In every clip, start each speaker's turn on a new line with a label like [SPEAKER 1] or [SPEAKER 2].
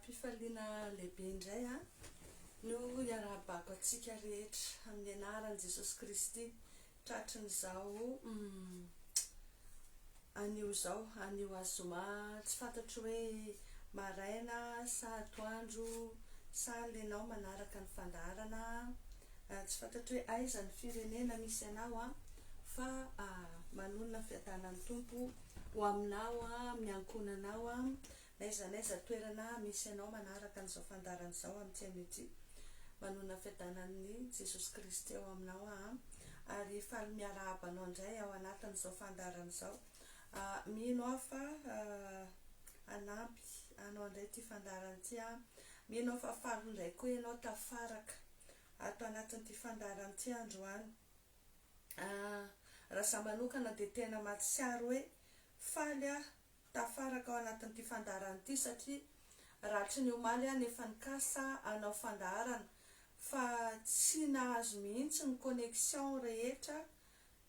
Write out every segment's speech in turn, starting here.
[SPEAKER 1] Am-pifaliana lehibe indray no iarahabako antsika rehetra amin'ny anaran'i Jesosy Kristy tratrin'izao anio izao, anio azoma tsy fantatro hoe maraina sa atoandro sa alina ianao manaraka ny fandaharana, tsy fantatro hoe aiza ny firenena misy anao fa manonona ny fiadanan'ny Tompo ho aminao, amin'ny ankohonanao. N'aiza n'aiza toerana misy anao manaraka an'izao fandaharana izao amin'ity anio ity. Manonona fiadanan'i Jesosy Kristy ao aminao aho ary faly miarahaba anao indray ao anatin'izao fandaharana izao. Mino aho fa hanampy anao indray ity fandaharana ity aho. Mino aho fa faly indray koa ianao tafaraka ato anatin'ity fandaharana ity androany. Raha izaho manokana dia tena mahatsiaro hoe faly aho tafaraka ao anatin'ity fandaharana ity satria raha hatry ny omaly aho no efa nikasa hanao fandaharana fa tsy nahazo mihitsy ny connexion rehetra,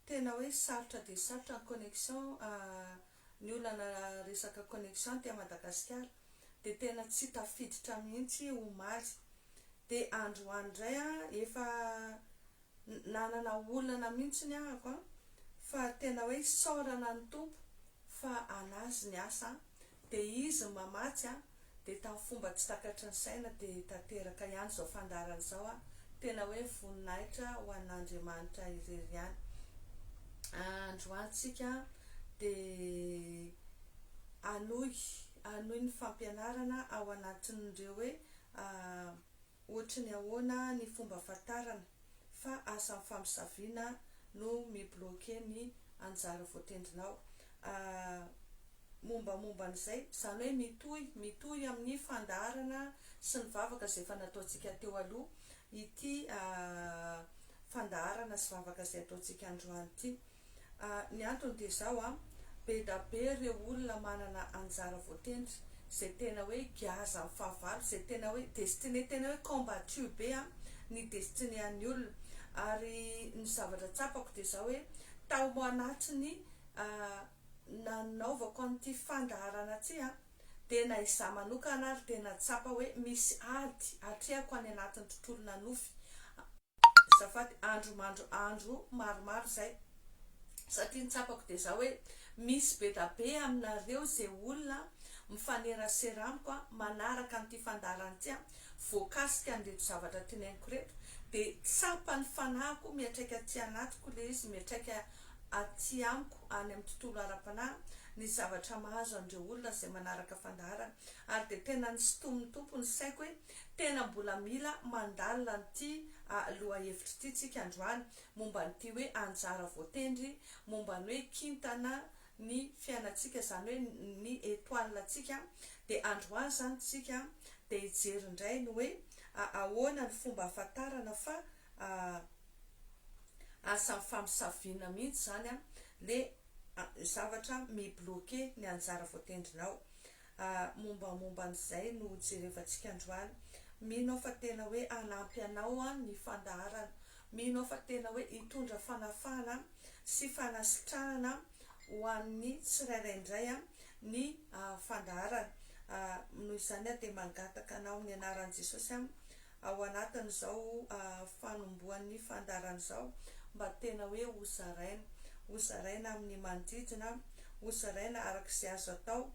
[SPEAKER 1] tena hoe sarotra dia sarotra ny connexion, ny olana resaka connexion aty Madagasikara dia tena tsy tafiditra mihitsy omaly, dia androany indray aho efa nanana olana mihitsy ahako an, fa tena hoe isaorana ny Tompo fa anazy ny asa an, dia izy no mamatsy an, dia tamin'ny fomba tsy takatry ny saina dia tanteraka ihany izao fandaharana izao an, tena hoe voninahitra ho an'Andriamanitra irery ihany. Androany tsika dia hanohy hanohy ny fampianarana ao anatin'ireo hoe Ohatry ny ahoana ny fomba ahafantarana fa asan'ny famosaviana no mi-bloquer ny anjara voatendrinao? Mombamomba an'izay, izany hoe mitohy, mitohy amin'ny fandaharana sy ny vavaka izay efa nataontsika teo aloha ity fandaharana sy vavaka izay ataontsika androany ity. Ny antony dia izao an, be da be ireo olona manana anjara voatendry izay tena hoe giazan'ny fahavalo, izay tena hoe destinée, tena hoe combattu be an, ny destinée an'ny olona. Ary ny zavatra tsapako dia izao hoe tao anatin'ny nanaovako an'ity fandaharana ity an, dia na izaho manokana ary dia nahatsapa hoe misy ady atrehako any anatin'ny tontolona nofy. Azafady andro mandro andro maromaro zay satria ny tsapako dia zao hoe misy be da be aminareo ze olona mifanerasera amiko a manaraka an'ity fandaharana ity a voakasika an'ireto zavatra teneniko ireto dia tsapan'ny fanahiko miatraika aty anatiko le izy miatraika aty amiko any amin'ny tontolo ara-panahy ny zavatra mahazo an'ireo olona izay manaraka fandaharana ary dia tena nisintomin'ny Tompo ny saiko hoe Tena mbola mila mandalina an'ity lohahevitra ity tsika androany, momba an'ity hoe anjara voatendry, momba ny hoe kintana ny fiainantsika, izany hoe ny étoile ntsika, dia androany izany tsika dia hijery indray ny hoe ahoana ny fomba ahafantarana fa asan'ny famosaviana mihitsy izany le zavatra mi-bloquer ny anjara voatendrinao. Mombamomba an'izay no jerevantsika androany. Mino aho fa tena hoe hanampy anao ny fandaharana. Mino aho fa tena hoe hitondra fanafahana sy fanasitranana ho an'ny tsirairay indray ny fandaharana. Noho izany aho dia mangataka anao amin'ny anaran'i Jesosy ao anatin'izao fanombohan'ny fandaharana izao mba tena hoe ho zaraina, ho zaraina amin'ny manodidina, ho zaraina araka izay azo atao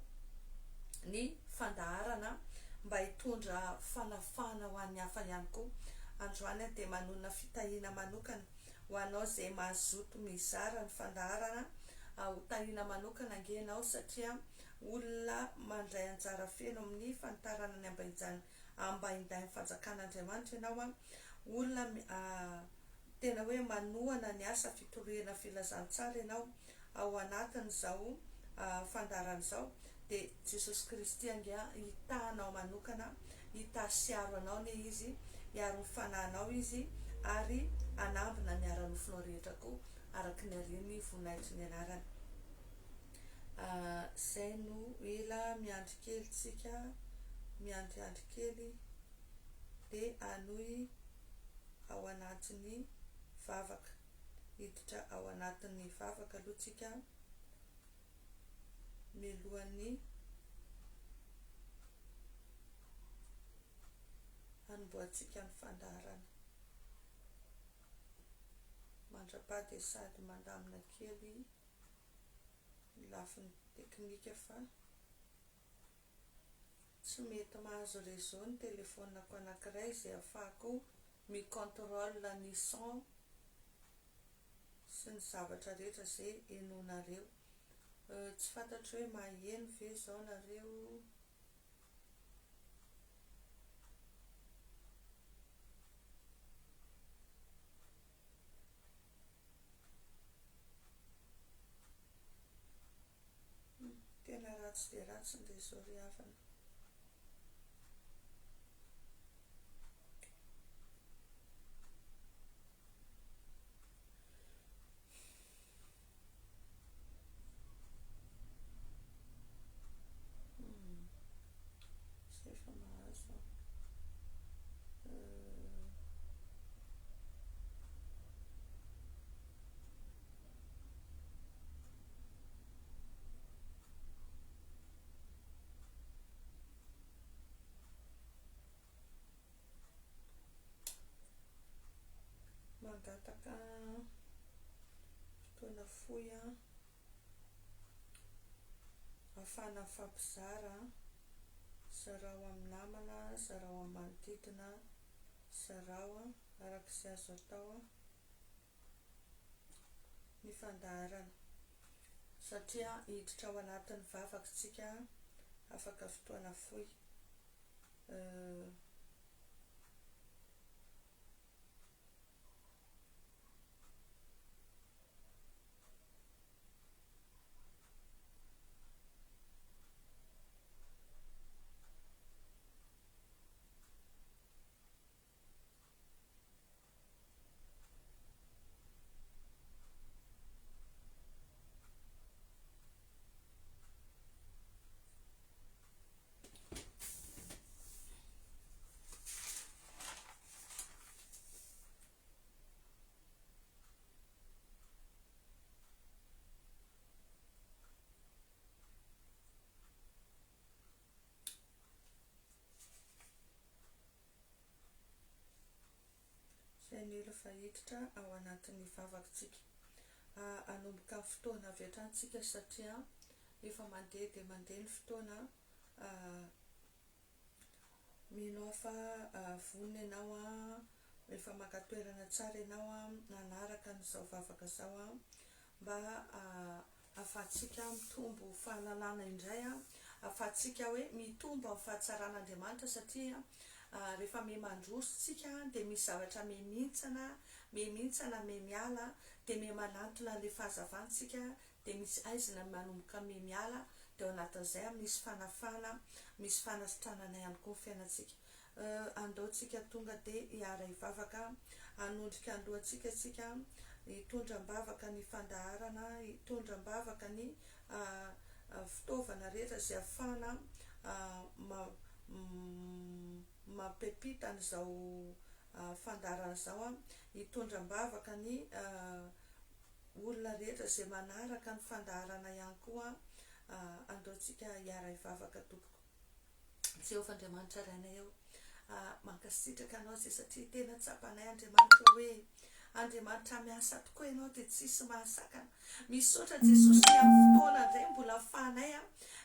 [SPEAKER 1] ny fandaharana mba hitondra fanafahana ho an'ny hafa ihany koa. Androany aho dia manonona fitahiana manokana ho anao izay mazoto mizara ny fandaharana, ho tahiana manokana ange ianao satria olona mandray anjara feno amin'ny fanitarana ny ambainjany ambaindain'ny fanjakan'Andriamanitra ianao an, olona tena hoe manohana ny asa fitoriana filazantsara ianao ao anatin'izao fandaharana izao dia Jesosy Kristy ange hitaha anao manokana, hitaha sy hiaro anao anie Izy, hiaro ny fanahinao Izy ary hanambina ny ara-nofonao rehetra koa araka ny haren'ny voninahitry ny anarany. Zay no ela miandry kely tsika miandriandry kely de hanohy ao anatin'ny vavaka hiditra ao anatin'ny vavaka aloha tsika mialohan'ny. hanombohantsika ny fandaharana. Mandra-paha dia sady mandamina kely ny lafiny teknika fa tsy mety mahazo réseau ny telefaoniko anankiray izay ahafahako mi-contrôle ny son sy ny zavatra rehetra izay henoinareo. Tsy fantatro hoe maheno ve izao nareo. Tena ratsy dia ratsy ny réseau ry havana. Zay efa mahazo aho. Mangataka fotoana fohy ahafahana mifampizara, zarao amin'ny namana, zarao amin'ny manodidina, zarao araka izay azo atao ny fandaharana satria hiditra ao anatin'ny vavaka isika afaka fotoana fohy. Izay ny ela fa hiditra ao anatin'ny vavaka-tsika. Hanomboka ny fotoana avy hatrany tsika satria efa mandeha dia mandeha ny fotoana. Mino aho fa vonona ianao, efa maka toerana tsara ianao hanaraka an'izao vavaka izao mba ahafahantsika mitombo fahalalana indray, ahafahantsika hoe mitombo amin'ny fahatsaran'Andriamanitra satria rehefa miha mandroso tsika dia misy zavatra miha mihintsana, miha mihintsana, miha miala, dia miha manantona an'ilay fahazavana tsika dia misy haizina manomboka miha miala, dia ao anatin'izay misy fanafahana, misy fanasitranana ihany koa ny fiainantsika. Andao tsika tonga dia hiara hivavaka, hanondrika ny lohantsika tsika, hitondra am-bavaka ny fandaharana, hitondra am-bavaka ny fitaovana rehetra izay ahafahana mampiampita an'izao fandaharana izao, hitondra am-bavaka ny olona rehetra izay manaraka ny fandaharana ihany koa, andao tsika hiara hivavaka tompoko. Jehovah Andriamanitra Rainay ô, mankasitraka Anao izay satria tena tsapanay Andriamanitra hoe Andriamanitra miasa tokoa Ianao dia tsisy mahasakana. Misaotra Jesosy ny amin'ny fotoana indray mbola afahanay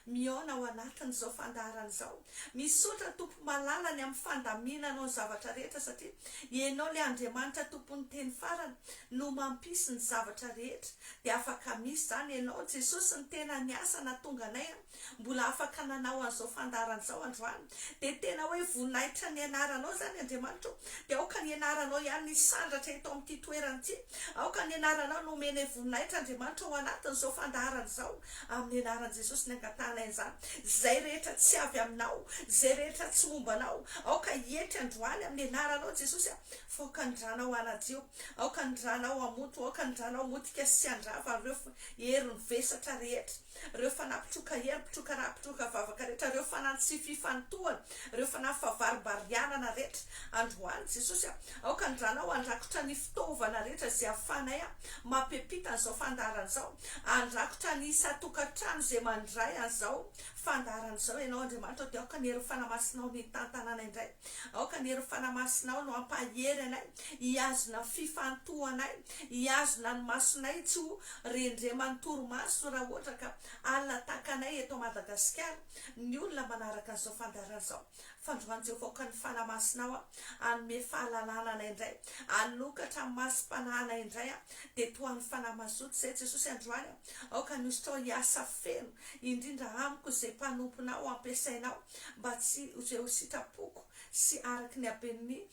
[SPEAKER 1] mihaona ao anatin'izao fandaharana izao. Misaotra Tompo malala ny amin'ny fandaminanao ny zavatra rehetra satria Ianao ilay Andriamanitra Tompon'ny teny farany no mampisy ny zavatra rehetra dia afaka misy izany Ianao Jesosy ny tena niasa nahatonga anay mbola afaka nanao an'izao fandaharana izao androany dia tena hoe voninahitra ny anaranao izany Andriamanitra o, dia aoka ny anaranao ihany ny hisandratra eto amin'ity toerana ity, aoka ny anaranao no omenay voninahitra Andriamanitra ao anatin'izao fandaharana izao, amin'ny anaran'i Jesosy ny angatahanay an'izany, izay rehetra tsy avy aminao, izay rehetra tsy momba anao, aoka hietry androany amin'ny anaranao Jesosy a, fa aoka ny ranao hanadio, aoka ny ranao hamonto, aoka ny ranao hamotika sy handrava ireo herin'ny vesatra rehetra. Reo fanahy mpitroka hery, mpitroka ra, mpitroka vavaka rehetra, reo fanahy tsy fifantohana, reo fanahy fahavarimbarianana rehetra, androany Jesosy a, aoka ny ranao handrakotra ny fitaovana rehetra izay ahafahanay a mampiampita an'izao fandaharana izao, handrakotra ny isan-tokantrano izay mandray an'izao. an'izao fandaharana izao Ianao Andriamanitra ô, dia aoka ny herin'ny Fanahy Masinao no hitantana anay indray. Aoka ny herin'ny Fanahy Masinao no hampahery anay, hihazona ny fifantohanay, hihazona ny masonay tsy ho rendreman'ny torimaso raha ohatra ka alina tahaka anay eto Madagasikara ny olona manaraka an'izao fandaharana izao. Fandroan'i Jehovah aoka ny Fanahy Masinao hanome fahalalana anay indray, hanokatra ny masom-panahinay indray, dia toa ny Fanahy mazoto izay Jesosy androany, aoka ny hosotrao hiasa feno, indrindra amiko izay mpanomponao ampiasainao, mba tsy izay ho sitrapoko sy araka ny haben'ny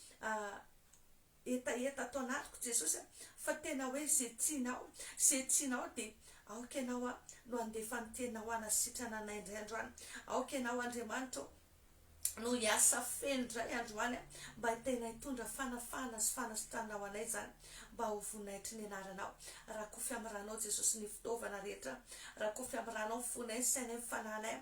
[SPEAKER 1] hetaheta ato anatiko Jesosy a, fa tena hoe ze tianao, ze tianao dia aoka ianao a no handefa ny teninao hanasitrana anay indray androany, aoka ianao Andriamanitra ô no hiasa feno indray androany a, mba tena hitondra fanafahana sy fanasitranana ho anay izany, mba ho voninahitry ny anaranao. Rakofy amin'ny ranao Jesosy ny fitaovana rehetra, rakofy amin'ny ranao ny fonay, ny sainay, ny fanahinay,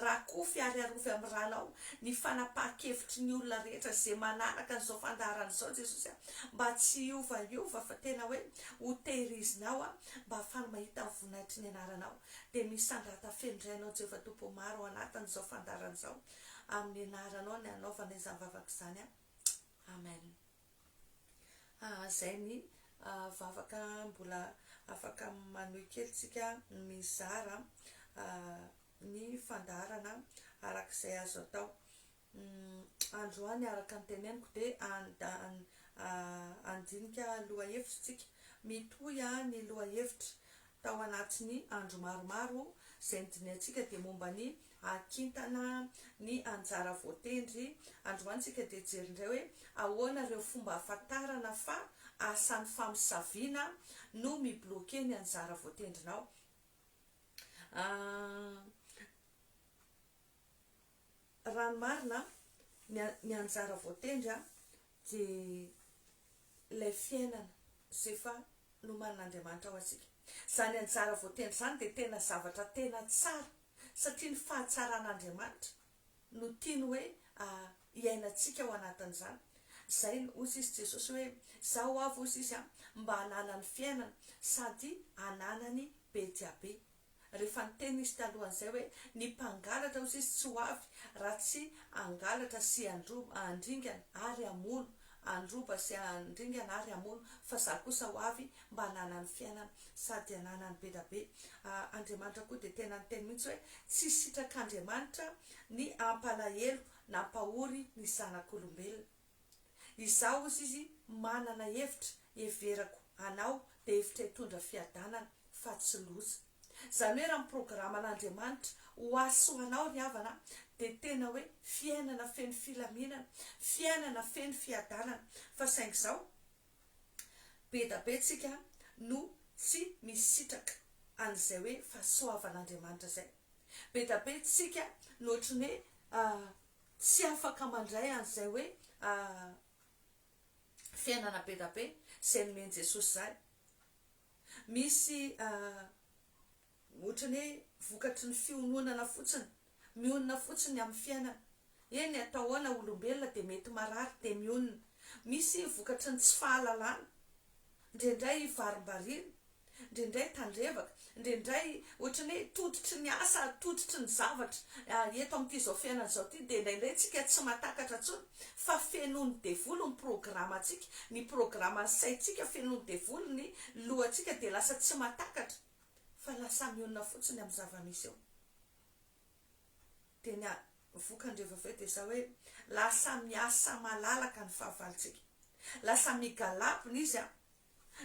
[SPEAKER 1] Rakofy ary arovy amin'ny ranao ny fanapahan-kevitry ny olona rehetra izay manaraka an'izao fandaharana izao Jesosy a, mba tsy hiovahiova fa tena hoe ho tehirizinao a, mba hahafahany mahita ny voninahitry ny anaranao. Dia misandrata feno indray Ianao Jehovah Tompo maro ao anatin'izao fandaharana izao. Amin'ny anaranao ny hanaovana izany vavaka izany a. Amen. Izay ny vavaka mbola afaka manohy kely tsika mizara ny fandaharana araka izay azo atao. Androany araka ny teneniko dia handinika lohahevitra tsika. Mitohy ny lohahevitra tao anatin'ny andro maromaro izay nodinihantsika dia momba ny kintana, ny anjara voatendry. Androany tsika dia hijery indray hoe ahoana ireo fomba ahafantarana fa asan'ny famosaviana no mi-bloquer ny anjara voatendrinao. Raha ny marina, ny anjara voatendry dia ilay fiainana izay efa nomanin'Andriamanitra ho antsika. Izany anjara voatendry izany dia tena zavatra tena tsara satria ny fahatsaran'Andriamanitra no tiany hoe hiainantsika ao anatin'izany. Izay no hozy izy Jesosy hoe, Izaho avy hozy izy mba hananany fiainana sady hananany be dia be. Rehefa niteny izy talohan'izay hoe ny mpangalatra hozy izy tsy ho avy raha tsy hangalatra sy handringana ary hamono, handroba sy handringana ary hamono, fa za kosa ho avy mba hananany fiainana sady hananany be da be. Andriamanitra koa dia tena niteny mihitsy hoe tsy sitrak'Andriamanitra ny hampalahelo na hampahory ny zanak'olombelona. Izaho hozy izy manana hevitra heverako anao dia hevitra hitondra fiadanana fa tsy loza. Izany hoe raha ny programan'Andriamanitra ho ahy sy ho anao ry havana dia tena hoe fiainana feno filaminana, fiainana feno fiadanana. Fa saingy izao, be da be tsika no tsy misitraka an'izay hoe fahasoavan'Andriamanitra izay. Be da be tsika no ohatran'ny hoe tsy afaka mandray an'izay hoe fiainana be da be izay nomen'i Jesosy izany. Misy ohatran'ny hoe vokatry ny fiononana fotsiny, mionona fotsiny amin'ny fiainana. Eny, atao ahoana, olombelona dia mety marary dia mionona. Misy vokatry ny tsy fahalalana, indraindray varimbariana, indraindray tandrevaka, indraindray ohatran'ny hoe tototry ny asa, tototry ny zavatra eto amin'ity izao fiainana izao ity dia indraindray tsika tsy mahatakatra intsony fa fenoin'ny devoly ny programantsika, ny programan'ny saintsika fenoin'ny devoly ny lohantsika dia lasa tsy mahatakatra fa lasa mionona fotsiny amin'ny zava-misy eo. Dia ny vokany rehefa avy eo dia izao hoe lasa miasa malalaka ny fahavalontsika. Lasa migalabona izy an!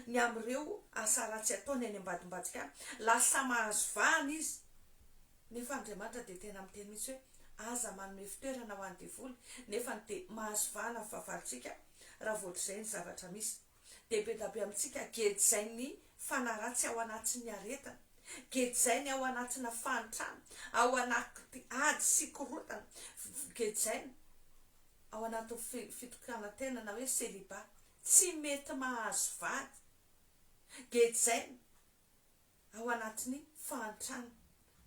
[SPEAKER 1] ny amin'ireo asa ratsy ataony any ambadimbadika any. Lasa mahazo vahana izy. Nefa Andriamanitra dia tena miteny mihitsy hoe aza manome fitoerana ho an'ny devoly, nefa ny dia mahazo vahana ny fahavalontsika raha vao ohatr'izay ny zavatra misy. Dia be da be amintsika gejain'ny fanahy ratsy ao anatin'ny aretina, gejainy ao anatina fahantrana, ao anaty ady sy korontana, gejaina ao anatin'ny fitokanan-tena na hoe celibat. Tsy mety mahazo vady. Gejaina ao anatin'ny fahantrana,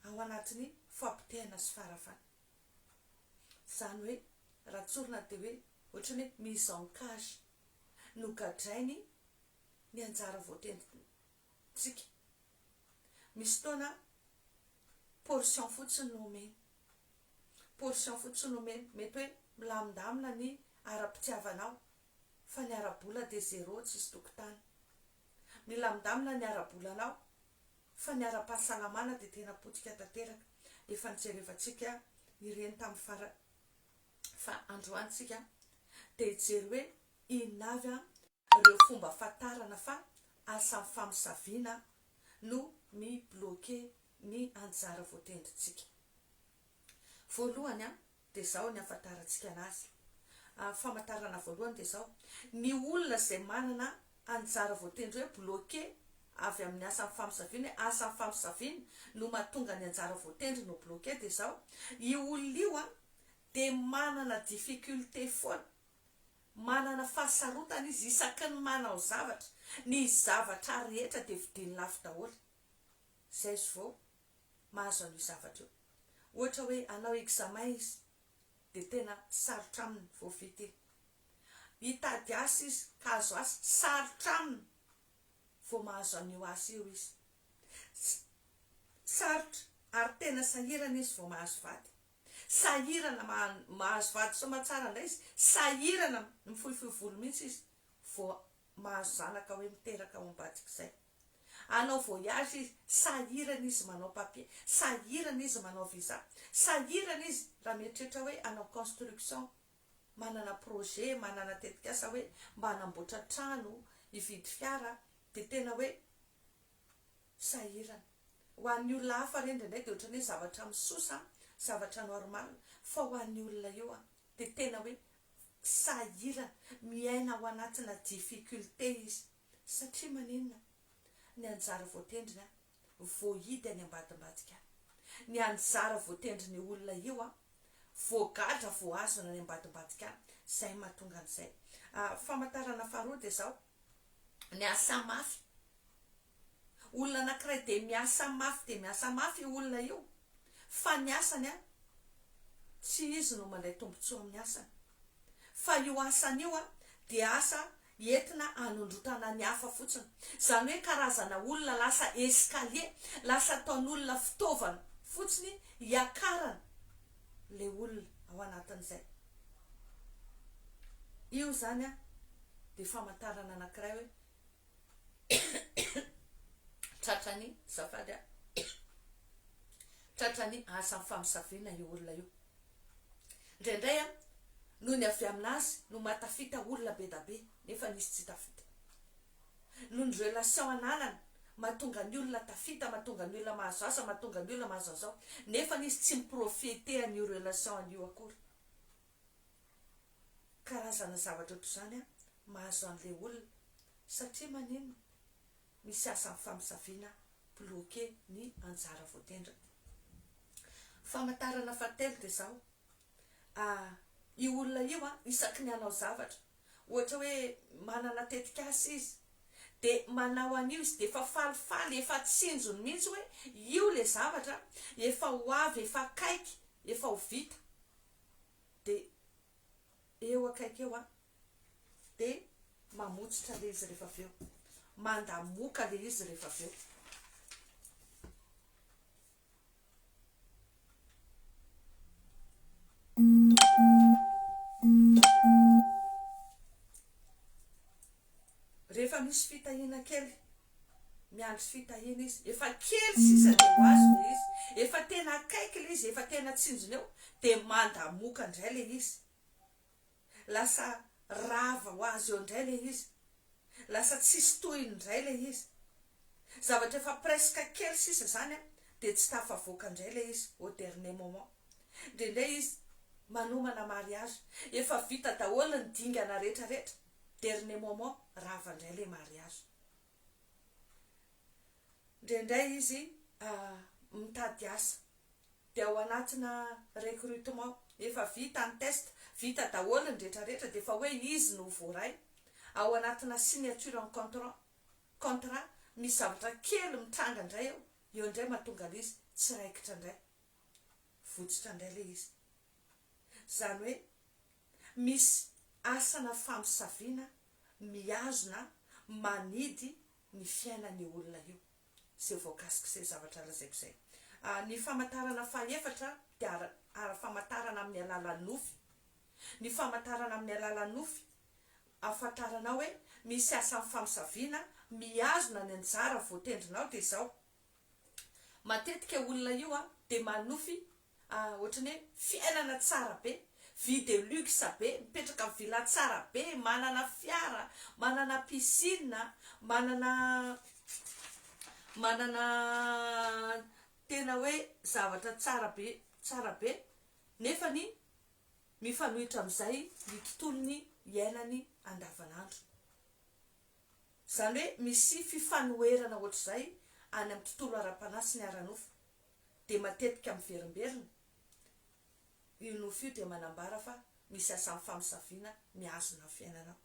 [SPEAKER 1] ao anatin'ny fahapotehana sy faharavana. Izany hoe, raha tsorina dia hoe ohatran'ny hoe mise en cage. Nogadrainy ny anjara voatendrintsika. Misy fotoana. Portion fotsiny no omeny. Portion fotsiny no omeny. Mety hoe milamindamina ny ara-pitiavanao fa ny ara-bola dia zéro tsisy tokotany. Milamindamina ny ara-bolanao fa ny ara-pahasalamana dia tena potika tanteraka. Efa nijerevantsika ireny tamin'ny farany fa androany tsika dia hijery hoe inona avy ireo fomba ahafantarana fa asan'ny famosaviana no mi-bloquer ny anjara voatendrintsika. Voalohany dia izao ny ahafantarantsika anazy. Famantarana voalohany dia izao, ny olona izay manana anjara voatendry hoe bloquer avy amin'ny asan'ny famosaviana hoe asan'ny famosaviana no mahatonga ny anjara voatendriny ho bloquer dia izao, io olona io dia manana difficulté foana Manana fahasarotana izy isaky ny manao zavatra, ny zavatra rehetra dia vidiany lafo daholo. Zay izy vao mahazo an'io zavatra io. Ohatra hoe hanao examen izy dia tena sarotra aminy vao vita iny. Hitady asa izy ka hahazo asa, sarotra aminy vao mahazo an'io asa io izy. Sarotra ary tena sahirana izy vao mahazo vady. Sahirana mahazo vady soamatsara indray izy, sahirana mifohifohy volo mihitsy izy vao mahazo zanaka hoe miteraka ao ambadik'izay. Hanao voyage izy, sahirana izy manao papier, sahirana izy manao visa, sahirana izy raha mieritreritra hoe hanao construction, manana projet, manana tetikasa hoe mba hanamboatra trano, hividy fiara, dia tena hoe sahirana. Ho an'ny olona hafa re indraindray dia ohatran'ny hoe zavatra misosa, zavatra normal, fa ho an'ny olona io dia tena hoe sahirana, miaina ao anatina difficulté izy. Satria maninona? Ny anjara voatendriny an, voahidy any ambadimbadika any. Ny anjara voatendrin'io olona io an, voagadra, voahazona any ambadimbadika any. Izay no mahatonga an'izay. Famantarana faharoa dia izao, ny asa mafy. Olona anankiray dia miasa mafy dia miasa mafy io olona io fa ny asany an, tsy izy no mandray tombontsoa amin'ny asany fa io asany io an dia asa entina hanondrotana ny hafa fotsiny. Izany hoe karazana olona lasa escalier, lasa ataon'olona fitaovana fotsiny hiakarana ilay olona ao anatin'izay. Io izany an dia famantarana anankiray hoe Tratran'ny, azafady a, tratran'ny asan'ny famosaviana io olona io. Indraindray a, noho ny avy aminazy no mahatafita olona be da be nefa nisy tsy tafita. Noho ny relation ananany mahatonga ny olona tafita, mahatonga ny olona mahazo asa, mahatonga ny olona mahazo an'izao, nefa izy tsy mi-profiter an'io relation an'io akory. Karazana zavatra ohatr'izany mahazo an'ilay olona satria maninona? Misy asan'ny famosaviana bloquer ny anjara voatendriny. Famantarana fahatelo dia izao, io olona io isaky ny hanao zavatra, ohatra hoe manana tetikasa izy, dia manao an'io izy dia efa falifaly, efa tsinjony mihitsy hoe io ilay zavatra efa ho avy, efa akaiky, efa ho vita. Dia eo akaiky eo an, dia mamotsitra ilay izy rehefa avy eo. Mandamoka ilay izy rehefa avy eo. Rehefa misy fitahiana kely, miandry fitahiana izy, efa kely sisa dia ho azo ilay izy, efa tena akaiky ilay izy, efa tena tsinjony eo, dia mandamoka indray ilay izy. Lasa rava ho azy eo indray ilay izy. Lasa tsisy tohiny indray ilay izy. Zavatra efa presque kely sisa izany an, dia tsy tafavoaka indray ilay izy au dernier moment. Indraindray izy manomana mariage, efa vita daholo ny dingana rehetra rehetra, dernier moment rava indray ilay mariage. Indraindray izy mitady asa, dia ao anatina recrutement, efa vita ny test, vita daholo ny rehetra rehetra dia efa hoe izy no voaray, ao anatina signature en contrat, contrat, misy zavatra kely mitranga indray eo, eo indray mahatonga an'izy tsy raikitra indray, votsotra indray ilay izy. Izany hoe misy asana famosaviana mihazona manidy ny fiainan'io olona io, izay voakasik'izay zavatra lazaiko izay. Ny famantarana fahefatra dia ara-famantarana amin'ny alalan'ny nofy. Ny famantarana amin'ny alalan'ny nofy, ahafantaranao hoe misy asan'ny famosaviana mihazona ny anjara voatendrinao dia izao, Matetika olona io dia manofy ohatran'ny hoe fiainana tsara be, vie de luxe be, mipetraka amin'ny villa tsara be, manana fiara, manana piscine, manana manana tena hoe zavatra tsara be tsara be nefany mifanohitra amin'izay ny tontolony iainany andavanandro. Izany hoe misy fifanoherana ohatr'izay any amin'ny tontolo ara-panahy sy ny ara-nofo, dia matetika miverimberina, io nofo io dia manambara fa misy asan'ny famosaviana mihazona ny fiainanao.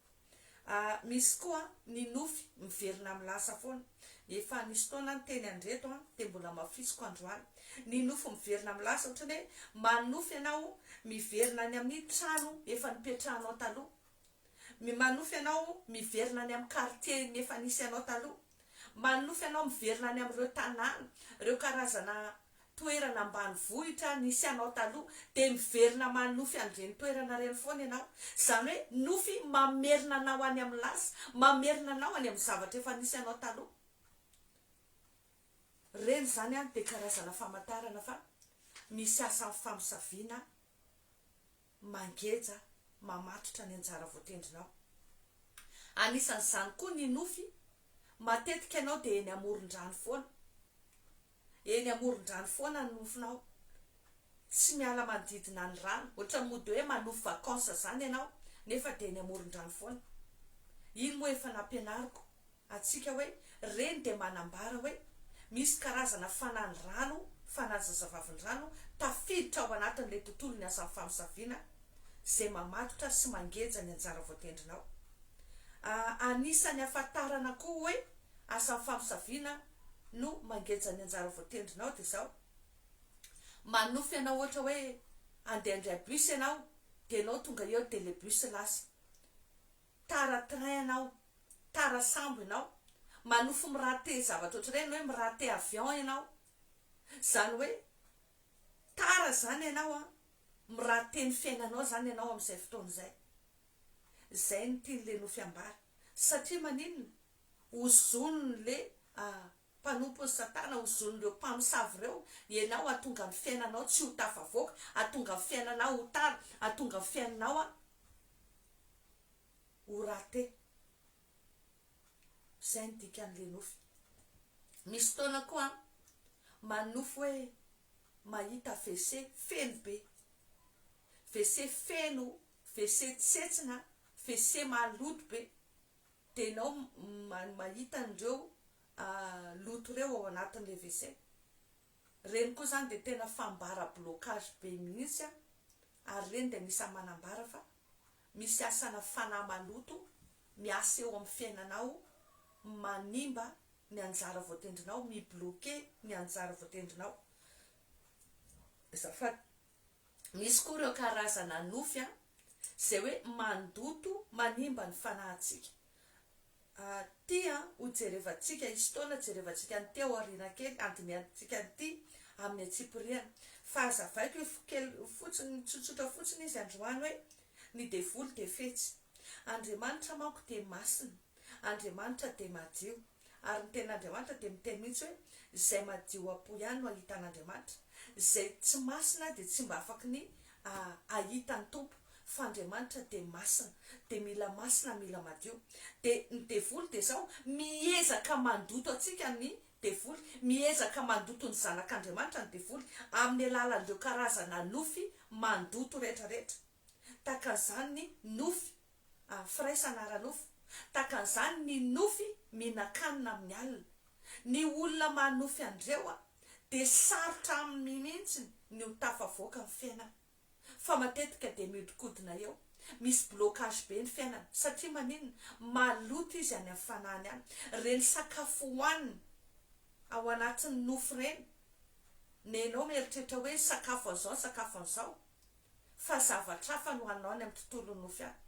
[SPEAKER 1] Misy koa ny nofy miverina amin'ny lasa foana. Efa nisy fotoana aho niteny an'ireto dia mbola hamafisiko androany. Ny nofy miverina amin'ny lasa, ohatran'ny hoe manofy ianao miverina any amin'ny trano efa nipetrahanao taloha. Manofy ianao miverina any amin'ny quartier ny efa nisy anao taloha. Manofy ianao miverina any amin'ireo tanàna, ireo karazana toerana ambanivohitra nisy anao taloha. Dia miverina manofy an'ireny toerana ireny foana ianao. Izany hoe nofy mamerina anao any amin'ny lasa, mamerina anao any amin'ny zavatra efa nisy anao taloha. Ireny izany dia karazana famantarana fa misy asan'ny famosaviana mangeja, mamatotra ny anjara voatendrinao. Anisan'izany koa ny nofy, matetika ianao dia eny amoron-drano foana. Eny amoron-drano foana ny nofinao. Tsy miala manodidina ny rano, ohatran'ny mody hoe manofy vacances izany ianao nefa dia eny amoron-drano foana. Iny moa efa nampianariko antsika hoe reny dia manambara hoe misy karazana fanahy rano, fanahy zazavavin'ny rano tafiditra ao anatin'ilay tontolon'ny asan'ny famosaviana izay mamatotra sy mangeja ny anjara voatendrinao. Anisan'ny ahafantarana koa hoe asan'ny famosaviana no mangeja ny anjara voatendrinao dia izao, manofy ianao ohatra hoe andeha handray bus ianao dia ianao tonga eo dia ilay bus lasa. Tara train ianao, tara sambo ianao, manofy mi-rater zavatra ohatr'ireny hoe mi-rater avion ianao, izany hoe tara izany ianao an, mi-rater ny fiainanao izany ianao amin'izay fotoana izay. Izay no tian'ilay nofy ambara. Satria maninona? Ozonin'ilay mpanompon'i Satana, ozonin'ireo mpamosavy ireo ianao hahatonga ny fiainanao tsy ho tafavoaka, hahatonga ny fiainanao ho tara, hahatonga ny fiainanao ho raté. Zay ny dikan'le nofy. Misy fotoana koa an, manofy hoe mahita WC feno be. WC feno, WC tsetsina, WC maloto be. Dia ianao mahita an'ireo loto ireo ao anatin'le WC. Ireny koa izany dia tena fambara blocage be mihitsy an, ary ireny dia anisan'ny manambara fa misy asana fanahy maloto miasa eo amin'ny fiainanao manimba ny anjara voatendrinao, mi-bloquer ny anjara voatendrinao. Azafady. Misy koa ireo karazana nofy an, izay hoe mandoto manimba ny fanahintsika. Ty an, ho jerevantsika, hisy fotoana jerevantsika an'ity ao aoriana kely, handinihantsika an'ity amin'ny antsipiriany. Fa hazavaiko kely fotsiny, tsotsotra fotsiny izy androany hoe, ny devoly dia fetsy. Andriamanitra manko dia masina, Andriamanitra dia madio. Ary ny tenin'Andriamanitra dia miteny mihitsy hoe, izay madio am-po ihany no hahita an'Andriamanitra. Izay tsy masina dia tsy mba afaky ny hahita ny Tompo. Fa Andriamanitra dia masina, dia mila masina, mila madio. Dia ny devoly dia izao, miezaka mandoto antsika ny devoly, miezaka mandoto ny zanak'Andriamanitra ny devoly, amin'ny alalan'ireo karazana nofy mandoto rehetra rehetra. Tahaka an'izany ny nofy firaisana ara-nofo, tahaka an'izany ny nofy mihinan-kanina amin'ny alina. Ny olona manofy an'ireo dia sarotra aminy mihitsy ny ho tafavoaka amin'ny fiainana. Fa matetika dia mihodinkodina eo. Misy blocage be ny fiainana. Satria maninona? Maloto izy any amin'ny fanahiny any. Ireny sakafo hohaniny ao anatin'ny nofo ireny, nenao mieritreritra hoe sakafo an'izao ny sakafo an'izao. Fa zavatra hafa no haninao any amin'ny tontolon'ny nofy any.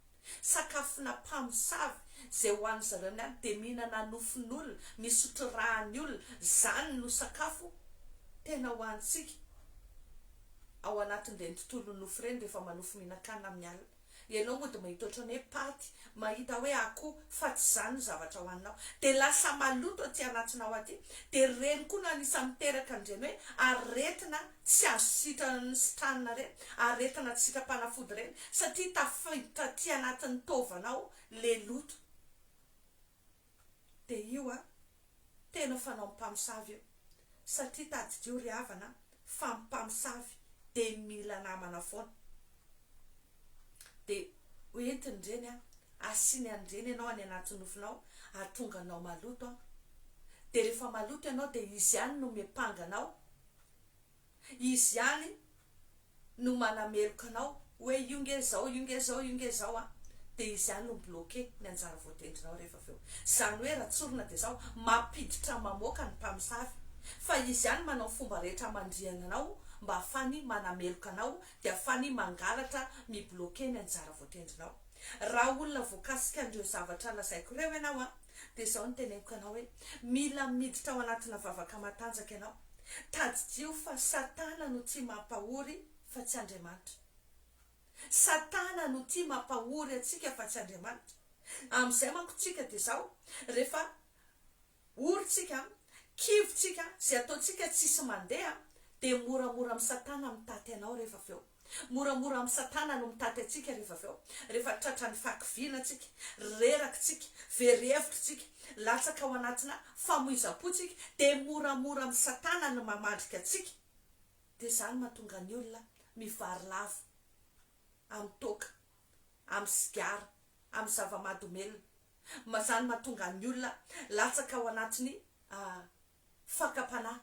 [SPEAKER 1] Sakafona mpamosavy izay hohanin zareo ny any dia mihinana nofon'olona, misotro ràn'ny olona, izany no sakafo. Tena hohanintsika ao anatin'ireny tontolon'ny nofy ireny rehefa manofy mihinan-kanina amin'ny alina. Ianao mody mahita ohatran'ny hoe paty, mahita hoe akoho, fa tsy izany no zavatra hohaninao. Dia lasa maloto aty anatinao aty. Dia ireny koa no anisan'ny miteraka an'ireny hoe aretina tsy azo sitranina ireny, aretina tsy sitram-panafody ireny, satria tafiditra aty anatin'ny taovanao ilay loto. Dia io an, tena fanaon'ny mpamosavy io. Satria tadidio ry havana fa ny mpamosavy dia mila namana foana. Dia hoentiny ireny an, asiany an'ireny ianao any anaty nofinao, hahatonga anao maloto an. Dia rehefa maloto ianao dia izy ihany no miampanga anao. Izy ihany no manameloka anao hoe io nge zao, io nge zao, io nge zao an! Dia izy ihany no mi-bloquer ny anjara voatendrinao rehefa avy eo. Izany hoe raha tsorina dia zao, mampiditra mamoaka ny mpamosavy. Fa izy ihany manao ny fomba rehetra hamandrihana anao mba hahafany manameloka anao dia hahafany mangalatra mi-bloquer ny anjara voatendrinao. Raha olona voakasika an'ireo zavatra lazaiko ireo ianao an! Dia izao no teneniko anao hoe, mila miditra ao anatina vavaka matanjaka ianao. Tadidio fa Satana no tia mampahory fa tsy Andriamanitra. Satana no tia mampahory antsika fa tsy Andriamanitra. Amin'izay manko tsika dia izao, rehefa ory tsika, kivy tsika, izay ataontsika tsisy mandeha, dia moramora amin'i Satana mitaty anao rehefa avy eo. Moramora amin'i Satana no mitaty antsika rehefa avy eo, rehefa tratran'ny fahakiviana tsika, reraka tsika, very hevitra tsika, latsaka ao anatina famoizam-po tsika, dia moramora amin'i Satana ny mamandrika antsika. Dia izany mahatonga ny olona mivarilavo amin'ny toaka, amin'ny sigara, amin'ny zava-mahadomelina. Izany mahatonga ny olona latsaka ao anatin'ny fakam-panahy.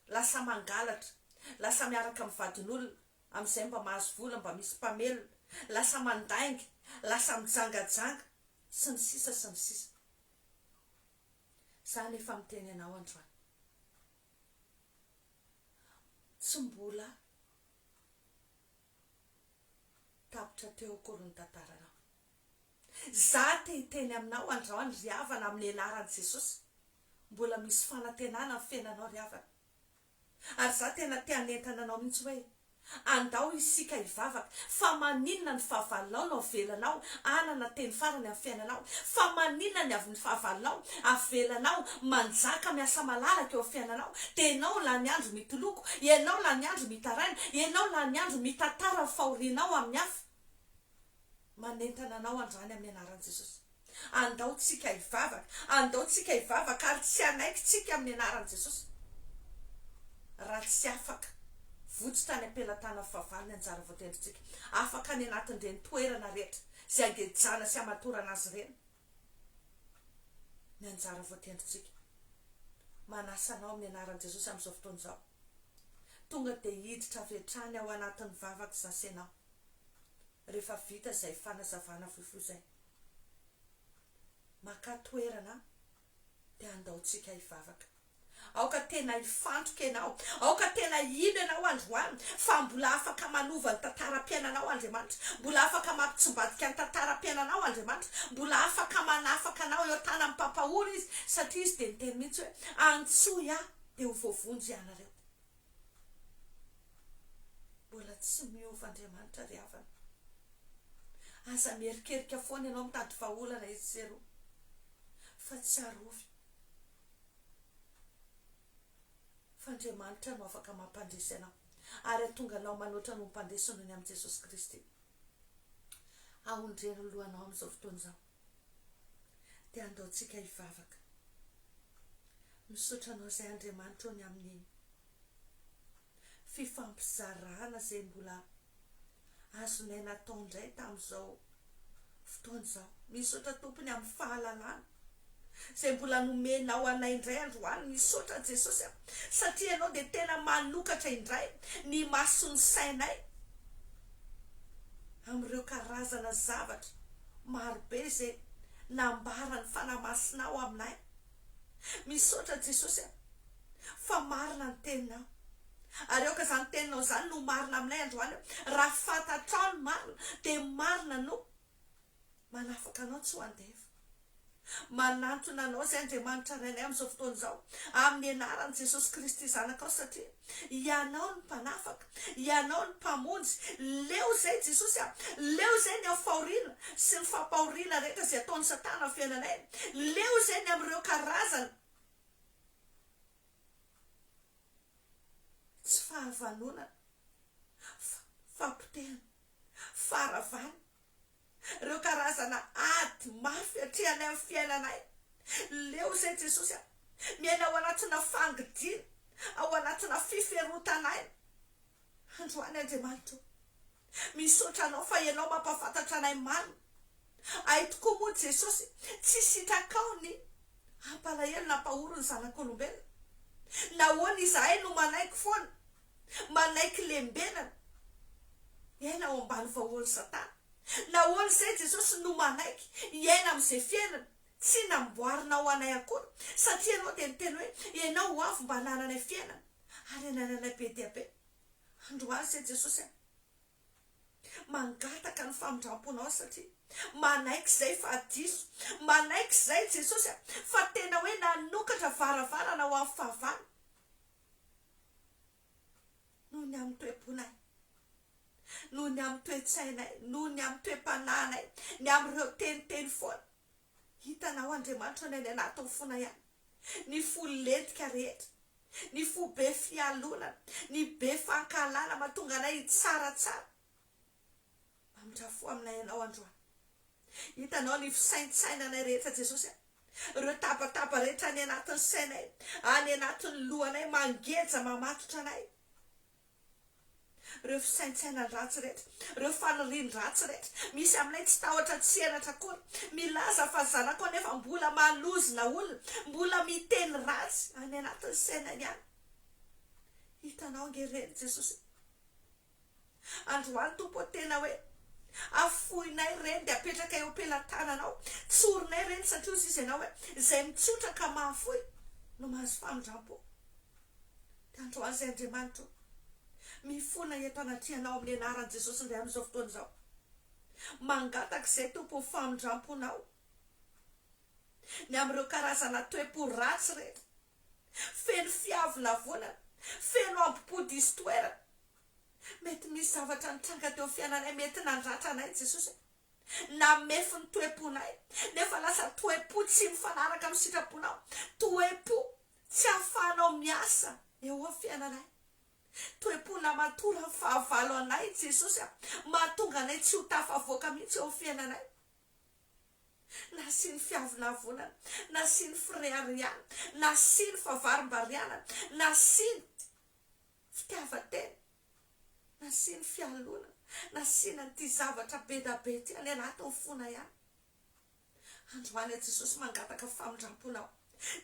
[SPEAKER 1] Lasa mangalatra, lasa miaraka amin'ny vadin'olona, amin'izay mba mahazo vola, mba misy mpamelona, lasa mandainga, lasa mijangajanga, sy ny sisa sy ny sisa. Za nefa miteny anao androany. Tsy mbola tapitra teo akory ny tantaranao. Za te hiteny aminao androany ry havana amin'ny anaran'i Jesosy. Mbola misy fanantenana ny fiainanao ry havana. Ary za tena te hanentana anao mihitsy hoe andao isika hivavaka fa maninona ny fahavalonao no avelanao hanana teny farany amin'ny fiainanao? Fa maninona ny avy ny fahavalonao avelanao manjaka miasa malalaka eo amin'ny fiainanao? Dia ianao lany andro mitoloko, ianao lany andro mitaraina, ianao lany andro mitantara ny fahorianao amin'ny hafa. Manentana anao androany amin'ny anaran'i Jesosy. Andao tsika hivavaka, andao tsika hivavaka ary tsy hanaiky tsika amin'ny anaran'i Jesosy raha tsy afaka votsotra any am-pelatanan'ny fahavalo ny anjara voatendrintsika, afaka any anatin'ireny toerana rehetra izay angejana sy amatorana azy ireny ny anjara voatendrintsika. Manasa anao amin'ny anaran'i Jesosy amin'izao fotoana izao. Tonga dia hiditra avy hatrany ao anatin'ny vavaka zasy ianao. Rehefa vita izay fanazavana fohifohy izay, makà toerana dia andao tsika hivavaka. Aoka tena hifantoka ianao, aoka tena hino ianao androany fa mbola afaka manova ny tantaram-piainanao Andriamanitra, mbola afaka mampitsimbadika ny tantaram-piainanao Andriamanitra, mbola afaka manafaka anao eo an-tanan'ny mpampahory Izy, satria Izy dia niteny mihitsy hoe, Antsoy Ahy dia ho voavonjy ianareo. Mbola tsy miova Andriamanitra ry havana. Aza mierikerika foana ianao mitady vahaolana etsy sy eroa. Fa tsarovy fa Andriamanitra no afaka mampandresy anao ary hahatonga anao manoatra noho ny mpandresy noho ny amin'i Jesosy Kristy. Aondreno ny lohanao amin'izao fotoana izao. Dia andao tsika hivavaka. Misaotra anao izay Andriamanitra ô ny amin'ny fifampizarana izay mbola azonay natao indray tamin'izao fotoana izao. Misaotra Tompo ny amin'ny fahalalana izay mbola nomenao anay indray androany. Misaotra Jesosy a, satria Ianao dia tena manokatra indray ny mason'ny sainay amin'ireo karazana zavatra marobe izay nambaran'ny Fanahy Masinao aminay. Misaotra Jesosy a, fa marina ny teninao. Ary aoka izany teninao izany no ho marina aminay androany hoe, raha fantatrao ny marina, dia marina no manafaka anao tsy ho andevo. Manantona Anao izay Andriamanitra Rainay amin'izao fotoana izao, amin'ny anaran'i Jesosy Kristy Zanakao, satria Ianao no Mpanafaka, Ianao no Mpamonjy. Leo izay Jesosy a! Leo izay ny amin'ny fahoriana sy ny fampahoriana rehetra izay ataon'i Satana amin'ny fiainanay. Leo izay ny amin'ireo karazana tsy fahavanonana, fahapotehana, faharavana. Ireo karazana ady mafy atrehanay amin'ny fiainanay. Leo izay Jesosy a! Miaina ao anatina fangidiana, ao anatina fiferotan'aina. Androany Andriamanitra o! Misaotra Anao fa Ianao mampahafantatra anay marina. Hay tokoa moa Jesosy, tsy sitrakao ny hampalahelo na hampahory ny zanak'olombelona. Nahoana izahay no manaiky foana? Manaiky lembenana hiaina ao ambany vahohon'i Satana. Nahoana izay Jesosy no manaiky hiaina amin'izay fiainana tsy namboarinao ho anay akory? Satria Ianao dia niteny hoe, Ianao ho avy mba hanananay fiainana ary hanananay be dia be. Androany izay Jesosy a! Mangataka ny famindramponao satria manaiky izay fa diso. Manaiky izay Jesosy a! Fa tena hoe nanokatra varavarana ho an'ny fahavalo. Noho ny amin'ny toe-ponay, noho ny amin'ny toe-tsainay, noho ny amin'ny toe-panahinay, ny amin'ireo teniteny foana. Hitanao Andriamanitra ny any anatin'ny fonay any, ny fo lentika rehetra, ny fo be fialonana, ny be fankahalana mahatonga anay hitsaratsara. Mamindra fo aminay Ianao androany. Hitanao ny fisaintsainanay rehetra Jesosy a. Ireo tabataba rehetra any anatin'ny sainay, any anatin'ny lohanay, mangeja mamatotra anay. Ireo fisaintsainan-dratsy rehetra, ireo fanirian-dratsy rehetra, misy aminay tsy tahotra tsy henatra akory, milaza fa zanako anefa mbola manozona olona, mbola miteny ratsy any anatin'ny sainany any. Hitanao ange ireny Jesosy. Androany Tompo ô tena hoe afoinay ireny dia apetraka eo am-pelatananao, tsorinay ireny satria hozy izy ianao hoe izay mitsotra ka mahafoy no mahazo famindrampo. Dia androany izay Andriamanitra ô, mifona eto anatrehanao amin'ny anaran'i Jesosy indray amin'izao fotoana izao. Mangataka izay Tompo ny famindramponao ny amin'ireo karazana toe-po ratsy rehetra, feno fiavonavonana, feno ambo-po diso toerana. Mety misy zavatra nitranga teo amin'ny fiainanay mety nandratra anay Jesosy a! Namefy ny toe-ponay, nefa lasa toe-po tsy mifanaraka amin'ny sitraponao, toe-po tsy ahafahanao miasa eo amin'ny fiainanay, toe-po namatoran'ny fahavalo anay Jesosy a! Mahatonga anay tsy ho tafavoaka mihitsy eo amin'ny fiainanay. Nasiany fiavonavonana, nasiany fireharehana, nasiany favarimbarianana, nasiany fitiavan-tena, nasiany fialonana, nasiana an'ity zavatra be da be ity any anatin'ny fonay any. Androany aho Jesosy mangataka famindramponao.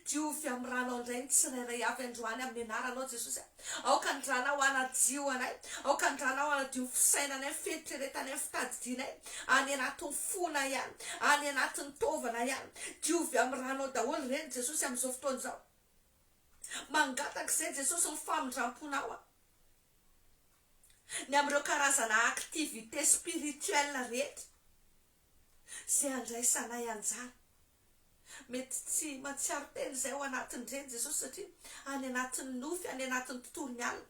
[SPEAKER 1] Diovy amin'ny ranao indray ny tsirairay avy androany amin'ny anaranao Jesosy a. Aoka ny ranao hanadio anay, aoka ny ranao hanadio ny fisainanay, ny fieritreretanay, ny fitadidianay, any anatin'ny fonay any, any anatin'ny taovanay any. Diovy amin'ny ranao daholo ireny Jesosy amin'izao fotoana izao. Mangataka izay Jesosy ny famindramponao aho. Ny amin'ireo karazana activité spirituelle rehetra izay andraisanay anjara. Mety tsy mahatsiaro tena izay ao anatin'ireny Jesosy satria any anatin'ny nofy, any anatin'ny tontolon'ny alina.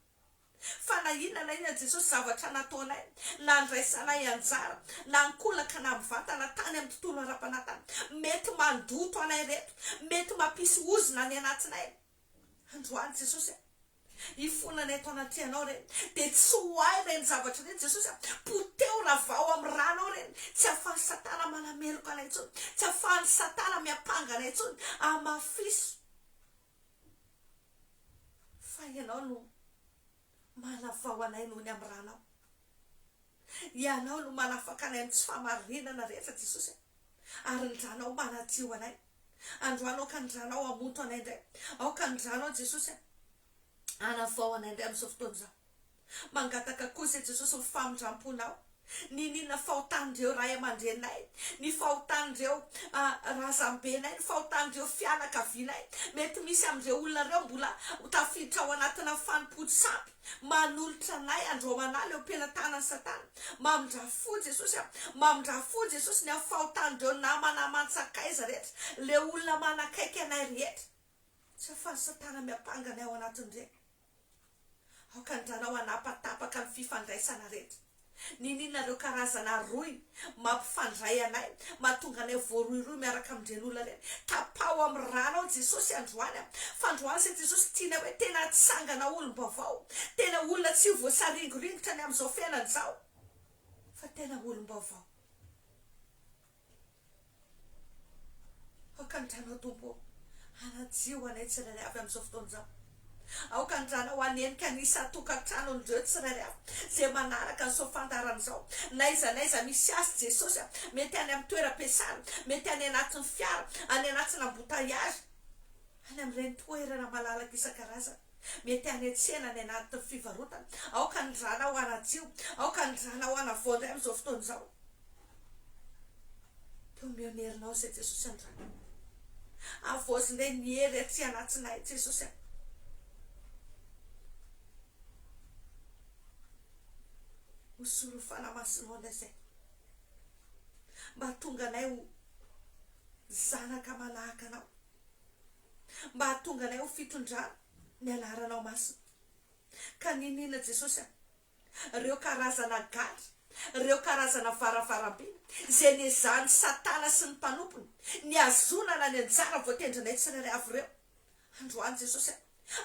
[SPEAKER 1] Fa na inona na inona Jesosy zavatra nataonay, nandraisanay anjara, na ankolaka na mivantana tany amin'ny tontolo ara-panahy tany, mety mandoto anay ireto, mety mampisy ozona any anatinay. Androany Jesosy a! Hifonana eto anatrehanao ireny, dia tsy ho ahy ireny zavatra ireny Jesosy a! Poteho ravao amin'ny ranao ireny, tsy ahafahan'i Satana manameloka anay intsony, tsy ahafahan'i Satana miampanga anay intsony, amafiso fa Ianao no manavao anay noho ny amin'ny ranao. Ianao no manafaka anay amin'ny tsy fahamarinana rehetra Jesosy a! Ary ny ranao manadio anay. Androany aoka ny ranao hamonto anay indray. Aoka ny ranao Jesosy a! Hanavao anay indray amin'izao fotoana izao. Mangataka kosa i Jesosy ny famindramponao. Niniana fahotan'ireo ray aman-dreninay, ny fahotan'ireo razambenay, ny fahotan'ireo fianakavianay. Mety misy amin'ireo olona ireo mbola tafiditra ao anatina fanompoan-tsampy manolotra anay andro aman'ala eo am-pelatanan'i Satana. Mamindrà fo Jesosy a! Mamindrà fo Jesosy ny amin'ny fahotan'ireo namana aman-tsakaiza rehetra, ilay olona manakaiky anay rehetra. Tsy ahafahan'i Satana miampanga anay ao anatin'ireny. Aoka ny ranao hanapatapaka ny fifandraisana rehetra. Niniana ireo karazana rohy mampifandray anay, mahatonga anay voarohirohy miaraka amin'ireny olona ireny. Tapaho amin'ny ranao Jesosy androany a! Fa androany izay Jesosy tianay hoe tena hatsangana olom-baovao, tena olona tsy ho voasaringoringotra ny amin'izao fiainana izao, fa tena olom-baovao. Aoka ny ranao Tompo ô, hanadio anay tsirairay avy amin'izao fotoana izao. Aoka ny ranao hanenika ny isan-tokantranon'ireo tsirairay avy izay manaraka an'izao fandaharana izao. Na aiza na aiza misy azy Jesosy a, mety any amin'ny toeram-piasana, mety any anatin'ny fiara, any anatina embouteillage, any amin'ireny toerana malalaka isan-karazany, mety any an-tsena, any anatin'ny fivarotana. Aoka ny ranao hanadio, aoka ny ranao hanavao indray amin'izao fotoana izao. Dia omeo ny herinao izay Jesosy androany. Havaozy indray ny hery aty anatinay Jesosy a. Hosoro ny Fanahy Masinao indray izay. Mba hahatonga anay ho zanaka manahaka anao. Mba hahatonga anay ho fitondrana ny anaranao masina. Ka niniana Jesosy a. Ireo karazana gadra, ireo karazana varavarambe izay nezahan'i Satana sy ny mpanompony nihazonana ny anjara voatendrinay tsirairay avy ireo. Androany Jesosy a,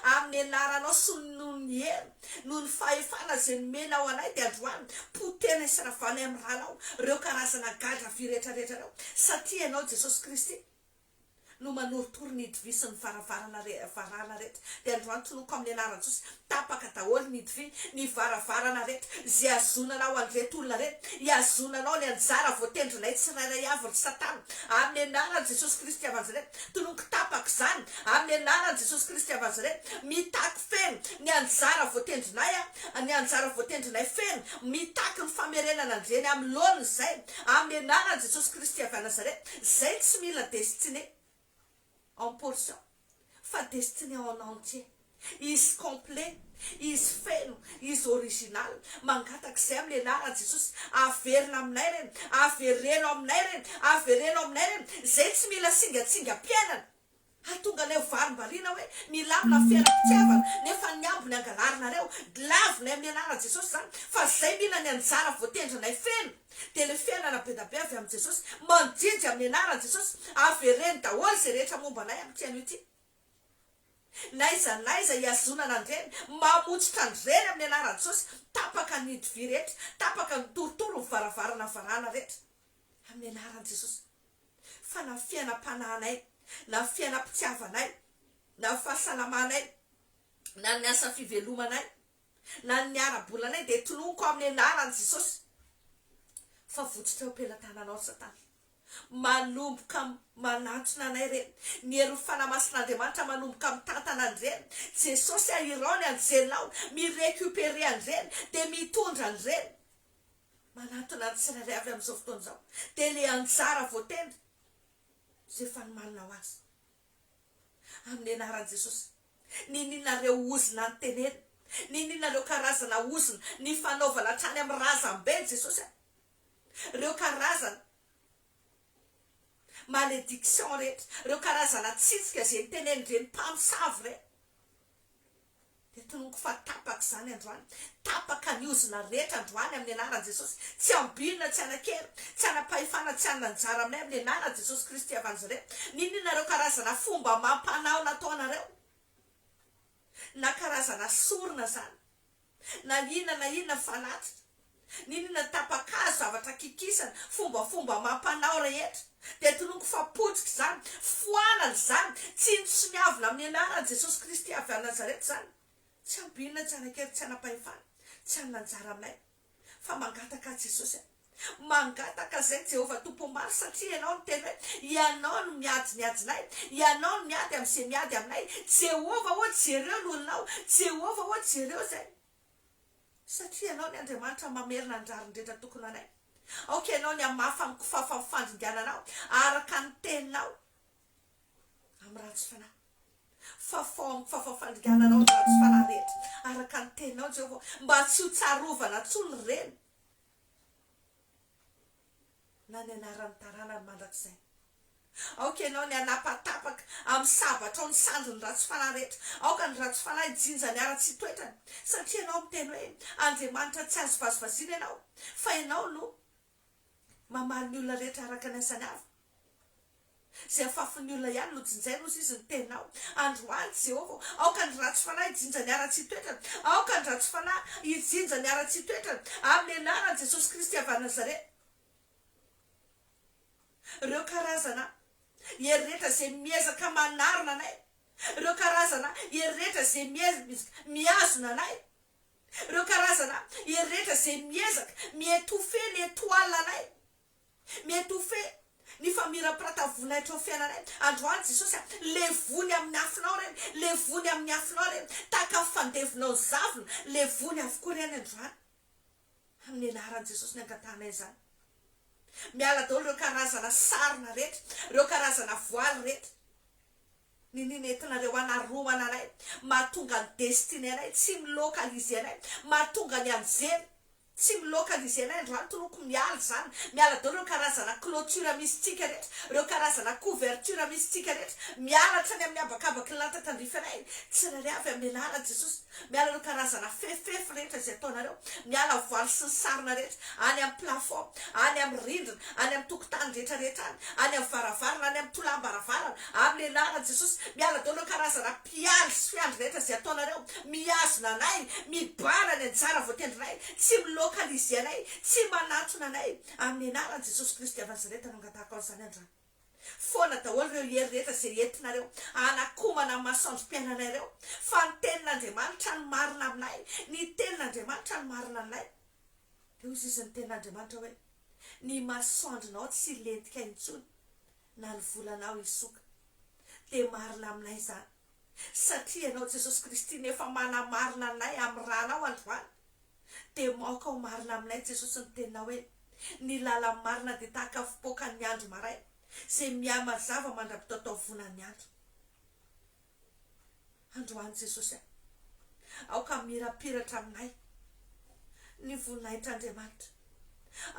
[SPEAKER 1] amin'ny anaranao sy noho ny hery, noho ny fahefana izay nomenao anay dia androany potehinay sy ravanay amin'ny ranao ireo karazana gadra vy rehetra rehetra ireo satria Ianao Jesosy Kristy no manorotoro ny hidivy sy ny varavarana varana rehetra dia androany tonoko amin'ny anaran'i Jesosy tapaka daholo ny hidivy ny varavarana rehetra izay hazonanao an'ireto olona ireto hihazonanao ny anjara voatendrinay tsirairay avy ry satana amin'ny anaran'i Jesosy Kristy avy Nazareth tonoko tapaka izany amin'ny anaran'i Jesosy Kristy avy Nazareth mitaky feno ny anjara voatendrinay a ny anjara voatendrinay feno mitaky ny famerenana an'ireny amin'ny laoniny izay amin'ny anaran'i Jesosy Kristy avy Nazareth Zay tsy mila destinée en portion fa destinée en entier. Izy complet, izy feno, izy original. Mangataka izay amin'ny anaran'i Jesosy, averina aminay ireny, avereno aminay ireny, avereno aminay ireny. Zay tsy mila singatsingam-piainana. Hahatonga anay ho varimbariana hoe milamina ny fiainam-pitiavana nefa ny ambiny angalarinareo. Lavinay amin'ny anaran'i Jesosy izany fa izay mila ny anjara voatendrinay feno dia ilay fiainana be da be avy amin'i Jesosy. Manjinjy amin'ny anaran'i Jesosy. Avereno daholo izay rehetra momba anay amin'ity anio ity. N'aiza n'aiza ihazonana an'ireny, mamotsitra an'ireny amin'ny anaran'i Jesosy. Tapaka ny hidivy rehetra, tapaka ny torotoro, ny varavarana varahana rehetra. Amin'ny anaran'i Jesosy. Fa na fiainam-panahinay, na fiainam-pitiavanay, na fahasalamanay, na ny asa fivelomanay, na ny ara-bolanay dia tononiko amin'ny anaran'i Jesosy fa votsotra eo am-pelatananao ry Satana. Manomboka manantona anay ireny, ny herin'ny Fanahy Masin'Andriamanitra manomboka mitantana an'ireny, Jesosy a, irao ny anjelinao, mi-recuperer an'ireny, dia mitondra an'ireny. Manatona ny tsirairay avy amin'izao fotoana izao dia ilay anjara voatendry izay efa nomanina ho azy. Amin'ny anaran'i Jesosy. Ninianareo ozona nitenena, ninianareo karazana ozona nifanaovana hatrany amin'ny razambe Jesosy a. Ireo karazana malédiction rehetra, ireo karazana tsitsika izay nitenenin'ireny mpamosavy ireny. Dia tononiko fa tapaka izany androany. Tapaka ny ozona rehetra androany amin'ny anaran'i Jesosy. Tsy ambinina, tsy hanan-kery, tsy hanam-pahefana, tsy hanana anjara aminay amin'ny anaran'i Jesosy Kristy avy any Nazareta. N'inon'inona ireo karazana fomba amam-panao nataonareo, na karazana sorona izany, na inona na inona fanatitra, N'inona tapa-kazo, zavatra kikisana, fombafomba amam-panao rehetra, dia tononiko fa potika izany, foanana izany, tsinontsiniavina amin'ny anaran'i Jesosy Kristy avy any Nazareta izany. Tsy ambinina, tsy hanan-kery, tsy hanam-pahefana, tsy hanana anjara aminay, fa mangataka ahy Jesosy a. Mangataka izay Jehovah Tompo maro satria Ianao niteny hoe, Ianao no miady ny adinay, Ianao no miady amin'izay miady aminay. Jehovah ô, jereo ny olonao, Jehovah ô, jereo izay. Satria Ianao ny Andriamanitra mamerina ny rariny rehetra tokony ho anay. Aoka Ianao ny hamafa ny kifafa ny fandringananao araka ny teninao amin'ny ratsy fanahy. Fafao amin'ny kifafa ny fandringananao ny ratsy fanahy rehetra araka ny teninao, Jehovah, mba tsy ho tsarovana intsony ireny na ny anaran'ny taranany mandrakizay. Aoka ianao ny hanapatapaka amin'ny sabatrao ny sandrin'ny ratsy fanahy rehetra. Aoka ny ratsy fanahy hijinja ny haratsian-toetrany, satria ianao miteny hoe, Andriamanitra tsy azo vazivaziana ianao, fa ianao no mamaly ny olona rehetra araka ny asany avy. Izay afafin'ny olona ihany no jinjainy, hozy izy ny teninao. Androany, Jehovah ô, aoka ny ratsy fanahy hijinja ny haratsian-toetrany. Aoka ny ratsy fanahy hijinja ny haratsian-toetrany, amin'ny anaran'i Jesosy Kristy avy any Nazareta. Ireo karazana hery rehetra izay miezaka manarona anay, ireo karazana hery rehetra izay miezaka mihazona anay, ireo karazana hery rehetra izay miezaka mi-étouffer ny étoile anay, mi-étouffer ny famirapirata voninahitry ny fiainanay. Androany Jesosy a, levony amin'ny afonao ireny, levony amin'ny afonao ireny, tahaka ny fandevonao ny zavona, levony avokoa ireny androany. Amin'ny anaran'i Jesosy ny angatahanay izany. Miala daholo ireo karazana sarona rehetra, ireo karazana voaly rehetra. Niniana entinareo hanaromana anay, mahatonga ny destinée anay tsy mi-localiser anay, mahatonga ny anjely tsy mi-localiser anay androany toloko miala izany, miala daholo ireo karazana clôture mystique rehetra, ireo karazana couverture mystique rehetra, miala hatrany amin'ny habakabaky ny lanitra tandrify anay tsirairay avy amin'ny anaran'i Jesosy. Miala ireo karazana fefifefy rehetra izay ataonareo, miala voaly sy ny sarona rehetra, any amin'ny plafond, any amin'ny rindrina, any amin'ny tokotany rehetra rehetra any, any amin'ny varavarana, any amin'ny tolam-baravarana, amin'ny anaran'i Jesosy, miala daholo ireo karazana mpiandry sy fiandry rehetra izay ataonareo, mihazona anay, mibahana ny anjara voatendrinay, tsy mi-localiser anay, tsy manantona anay, amin'ny anaran'i Jesosy Kristy avy Nazareta no angatahako an'izany androany. Foana daholo ireo hery rehetra izay entinareo hanakomana ny masoandrom-piainanay ireo, fa ny tenin'Andriamanitra no marina aminay, ny tenin'Andriamanitra no marina aminay. Dia hoy izy ny tenin'Andriamanitra hoe, Ny masoandronao tsy hilentika intsony, na ny volanao hisoka. Dia marina aminay izany, satria Ianao Jesosy Kristy no efa manamarina anay amin'ny ranao androany. Dia maoka ho marina aminay Jesosy ny teninao hoe, Ny lalan'ny marina dia tahaka ny fipoakan'ny andro maraina, izay mihamazava mandra-pitaotaovonan'ny andro. Androany Jesosy a! Aoka hamirapiratra aminay ny voninahitr'Andriamanitra.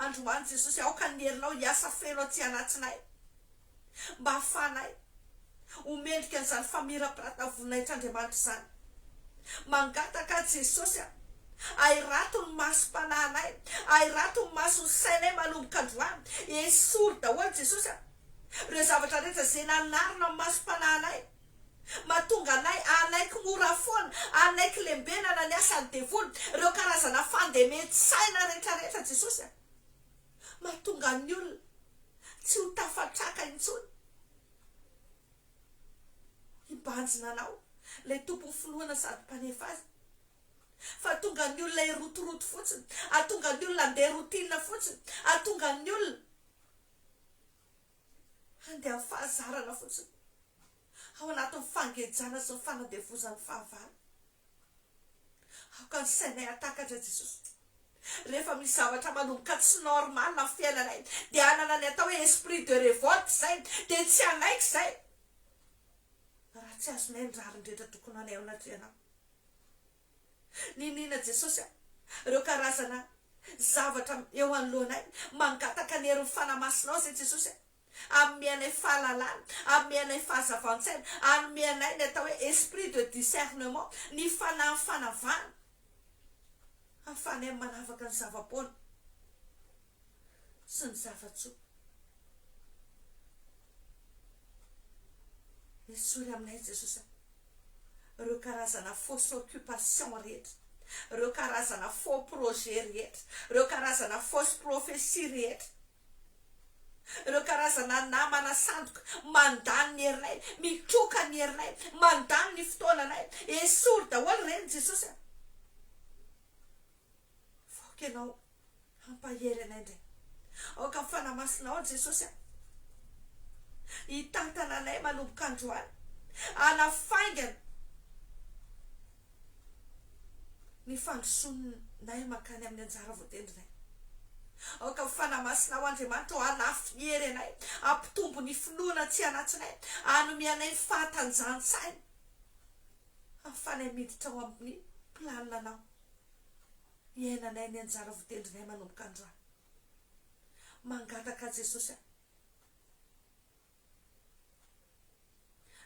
[SPEAKER 1] Androany Jesosy, aoka ny herinao hiasa feno aty anatinay, mba hahafahanay ho mendrika an'izany famirapirata voninahitr'Andriamanitra izany. Mangataka aho Jesosy a, ahirato ny masom-panahinay, ahirato ny mason'ny sainay manomboka androany, esory daholo Jesosy a, ireo zavatra rehetra izay nanarona ny masom-panahinay. Mahatonga anay hanaiky mora foana, hanaiky lembenana ny asan'ny devoly, ireo karazana fandemen-tsaina rehetrarehetra Jesosy a! Mahatonga ny olona tsy ho tafatraka intsony hibanjina anao, ilay tompon'ny finoana sady mpanefa azy. Fa hahatonga ny olona hirotoroto fotsiny, hahatonga ny olona handeha routine fotsiny, hahatonga ny olona Handeha amin'ny fahazarana fotsiny, ao anatin'ny fangejana sy ny fanandevozan'ny fahavalo. Aoka ny sainay hahatakatra Jesosy. Rehefa misy zavatra manomboka tsy normal amin'ny fiainanay, dia hanana ny atao hoe esprit de révolte izay, dia tsy hanaiky izay, raha tsy azonay ny rariny rehetra tokony ho anay eo anatrehanao. Niniana Jesosy a! Ireo karazana zavatra eo anoloanay, mangataka ny herin'ny Fanahy Masinao izay Jesosy a! Hanome anay fahalalana, hanome anay fahazavan-tsaina, hanome anay ny atao hoe esprit de discernement, ny fanahin'ny fanavahana, hahafahanay manavaka ny zava-poana sy ny zava-tsoa. Esory aminay Jesosy a! Ireo karazana fausse occupation rehetra, ireo karazana faux projet rehetra, ireo karazana fausse prophetie rehetra, ireo karazana namana sandoka mandany ny herinay, mitroka ny herinay, mandany ny fotoananay, esory daholo ireny Jesosy a! Fa aoka ianao hampahery anay indray. Aoka ny Fanahy Masinao, Jesosy a, hitantana anay manomboka androany, hanafaingana. Ny fandrosoanay mankany amin'ny anjara voatendrinay. Aoka ny Fanahy Masinao Andriamanitra ô hanafy ny hery anay, hampitombo ny finoana aty anatinay, hanome anay ny fahatanjahan-tsaina hahafahanay miditra ao amin'ny planinanao. Hiainanay ny anjara voatendrinay manomboka androany. Mangataka Jesosy aho.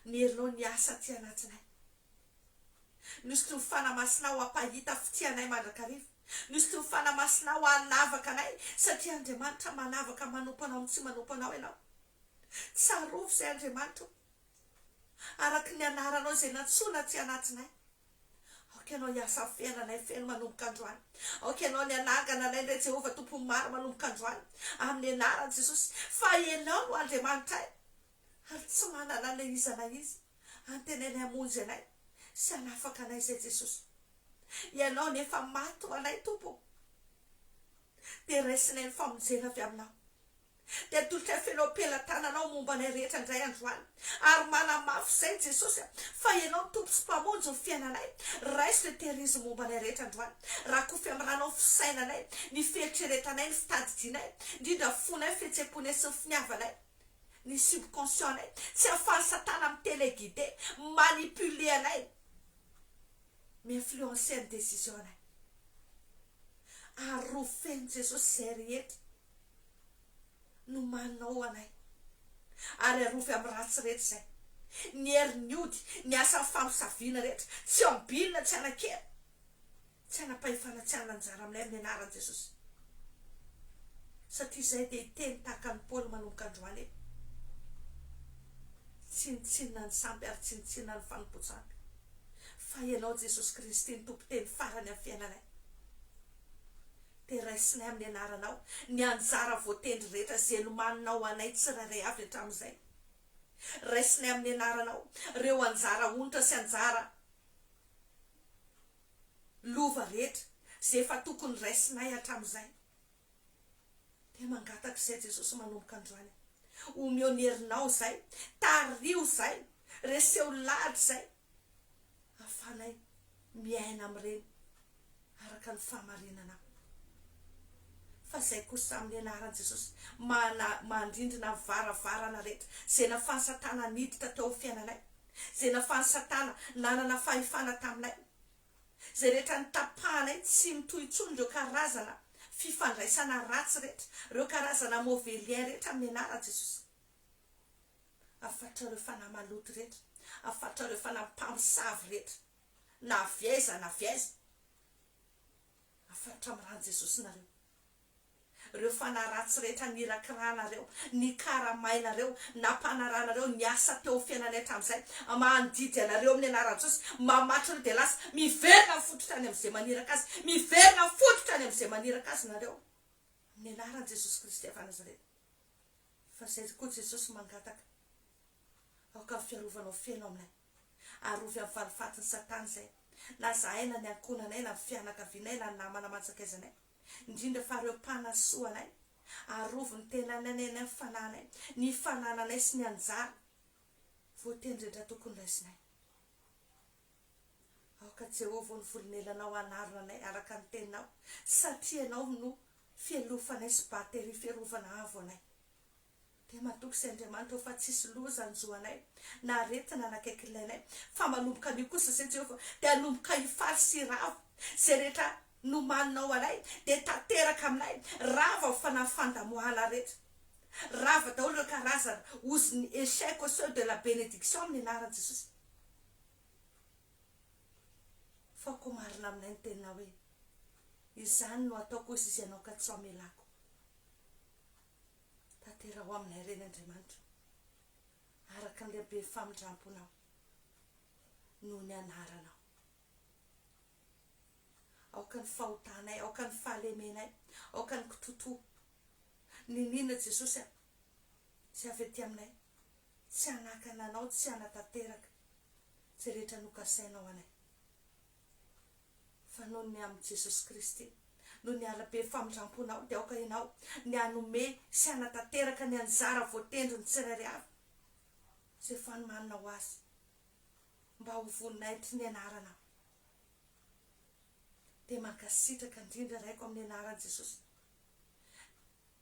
[SPEAKER 1] Ny herinao niasa aty anatinay. Nositry ny Fanahy Masinao hampahita fitia anay mandrakariva. Nositry ny Fanahy Masinao hanavaka anay, satria Andriamanitra manavaka manompo Anao amin'ny tsy manompo Anao Ianao. Tsarovy izay Andriamanitra o, araka ny anaranao izay nantsoina aty anatinay. Aoka Ianao hiasa amin'ny fiainanay feno manomboka androany. Aoka Ianao ny hanangana anay indray Jehovah Tompon'ny maro manomboka androany. Amin'ny anaran'i Jesosy. Fa Ianao no Andriamanitray. Ary tsy manana na iza na iza antenainay hamonjy anay sy hanafaka anay izay Jesosy. Ianao no efa maty ho anay Tompo ô. Dia raisinay ny famonjena avy aminao. Dia atolotray feno am-pelatananao momba anay rehetra indray androany. Ary manamafy izay Jesosy a, fa Ianao no Tompo sy Mpamonjy ny fiainanay. Raiso dia tehirizo momba anay rehetra androany. Rakofy amin'ny ranao ny fisainanay, ny fieritreretanay, ny fitadidianay, indrindra ny fonay, ny fihetsem-ponay sy ny finiavanay, ny subconscient-nay. Tsy ahafahan'i Satana mi-teleguider, mi-manipuler anay, mi-influencer ny décision-nay. Arovy feno Jesosy izay rehetra nomaninao ho anay, ary arovy amin'ny ratsy rehetra izay, ny herin'ny ody, ny asan'ny famosaviana rehetra, tsy ambilona, tsy hanan-kery, tsy hanam-pahefana, tsy hanana anjara aminay amin'ny anaran'i Jesosy. Satria izay dia hiteny tahaka an'i Paoly manomboka androany hoe, Tsinontsinona ny sampy ary tsinontsinona ny fanompoan-tsampy, fa Ianao Jesosy Kristy no tompon-teny farany amin'ny fiainanay. Dia raisinay amin'ny anaranao ny anjara voatendry rehetra izay nomaninao ho anay tsirairay avy hatramin'izay. Raisinay amin'ny anaranao ireo anjara onitra sy anjara lova rehetra izay efa tokony raisinay hatramin'izay. Dia mangataka izay Jesosy manomboka androany. Omeo ny herinao izay, tariho izay, reseho lahatra izay. Ahafahanay miaina amin'ireny araka ny fahamarinana. Fa izay kosa amin'ny anaran'i Jesosy mana mandrindrina ny varavarana rehetra izay nafahan'i Satana niditra teo amin'ny fiainanay, izay nafahan'i Satana nanana fahefana taminay, izay rehetra nitapahanay tsy mitohy intsony ireo karazana fifandraisana ratsy rehetra, ireo karazana mauvais lien rehetra amin'ny anaran'i Jesosy. Afatra ireo fanahy maloto rehetra, afatra ireo fanahy mpamosavy rehetra, na avy aiza na avy aiza. Afatra amin'ny ran'i Jesosy nareo. Ireo fanahy ratsy rehetra nirakirahanareo, nikaramainareo, nampanarahanareo, niasa teo amin'ny fiainanay hatramin'izay, mandidy anareo amin'ny anaran'i Jesosy, mamatra ireo dia lasa, miverina mifototra any amin'izay maniraka azy, miverina mifototra any amin'izay maniraka azy nareo, amin'ny anaran'i Jesosy Kristy avy any Nazareta. Fa zay koa Jesosy mangataka, aoka ny fiarovanao feno aminay. Arovy amin'ny valifatin'i Satana izay, na zahay na ny ankohonanay na ny fianakavianay na ny namana aman-tsakaizanay, indrindra fa ireo mpanasoa anay. Arovy ny tenanay ny ny fanahinay, ny fanananay sy ny anjara voatendry rehetra tokony raisinay. Aoka Jehovah ho ny volonelanao hanarona anay araka ny teninao, satria ianao no fialofanay sy bateria fiarovana avo anay. Dia matoky izay Andriamanitra ô fa tsisy loza hanjo anay, na aretina hanakaiky ny lainay, fa manomboka anio kosa izay Jehovah dia hanomboka hifaly sy hiravo. Izay rehetra nomaninao anay dia tanteraka aminay, rava ny fanahy fandamoahana rehetra. Rava daholo ireo karazana ozon'ny échec au seuil de la bénédiction amin'ny anaran'i Jesosy. Fa koa marina aminay ny teninao hoe, Izany no ataoko hoy izy ianao ka tsy hamelako. Tanteraho aminay ireny Andriamanitra o, araka ny lehiben'ny famindramponao noho ny anaranao. Aoka ny fahotanay, aoka ny fahalemenay, aoka ny kitotoa. Niniana Jesosy a, tsy avy aty aminay, tsy hanakana anao, tsy hanatanteraka izay rehetra nokasainao anay. Fa noho ny amin'i Jesosy Kristy, noho ny halaben'ny famindramponao, dia aoka ianao ny hanome sy hanatanteraka ny anjara voatendrin'ny tsirairay avy izay fanomanana ho azy, mba ho voninahitry ny anaranao. Dia mankasitraka indrindra Raiko amin'ny anaran'i Jesosy.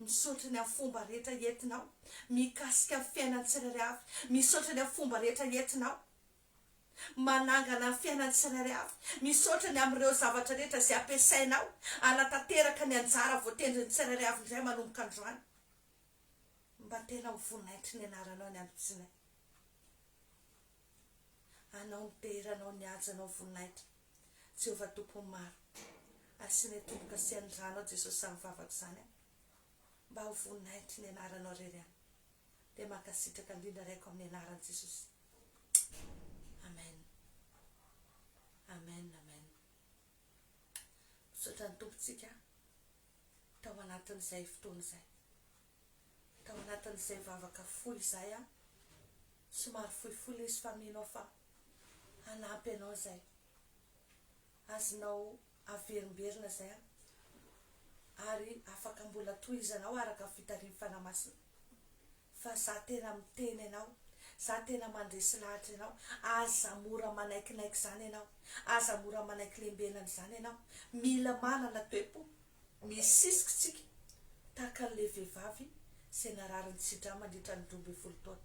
[SPEAKER 1] Misaotra ny amin'ny fomba rehetra entinao mikasika ny fiainan'ny tsirairay avy. Misaotra ny amin'ny fomba rehetra entinao manangana ny fiainan'ny tsirairay avy. Misaotra ny amin'ireo zavatra rehetra izay ampiasainao hanatanteraka ny anjara voatendrin'ny tsirairay avy indray manomboka androany. Mba tena ho voninahitry ny anaranao ny androm-pisianay. Anao ny dera, Anao ny haja, Anao voninahitra. Jehovah Tompon'ny maro. Asianay tombo-kasihan'ny ranao Jesosy izany vavaka izany an. Mba ho voninahitry ny anaranao irery ihany. Dia mankasitraka indrindra Raiko amin'ny anaran'i Jesosy. Amen. Amen, amen. Misaotra ny Tompontsika tao anatin'izay fotoana izay. Tao anatin'izay vavaka fohy izay an, somary fohifohy ilay izy fa mino aho fa hanampy anao izay. Azonao averimberina izay an, ary afaka mbola tohizanao araka ny fitarihin'ny Fanahy Masina. Fa za tena miteny anao, za tena mandresy lahatra anao, aza mora manaikinaiky izany ianao, aza mora manaiky lembenana izany ianao, mila manana toe-po. Misisika isika, tahaka an'ilay vehivavy izay nararin'ny tsi-drà mandritra ny 12 taona.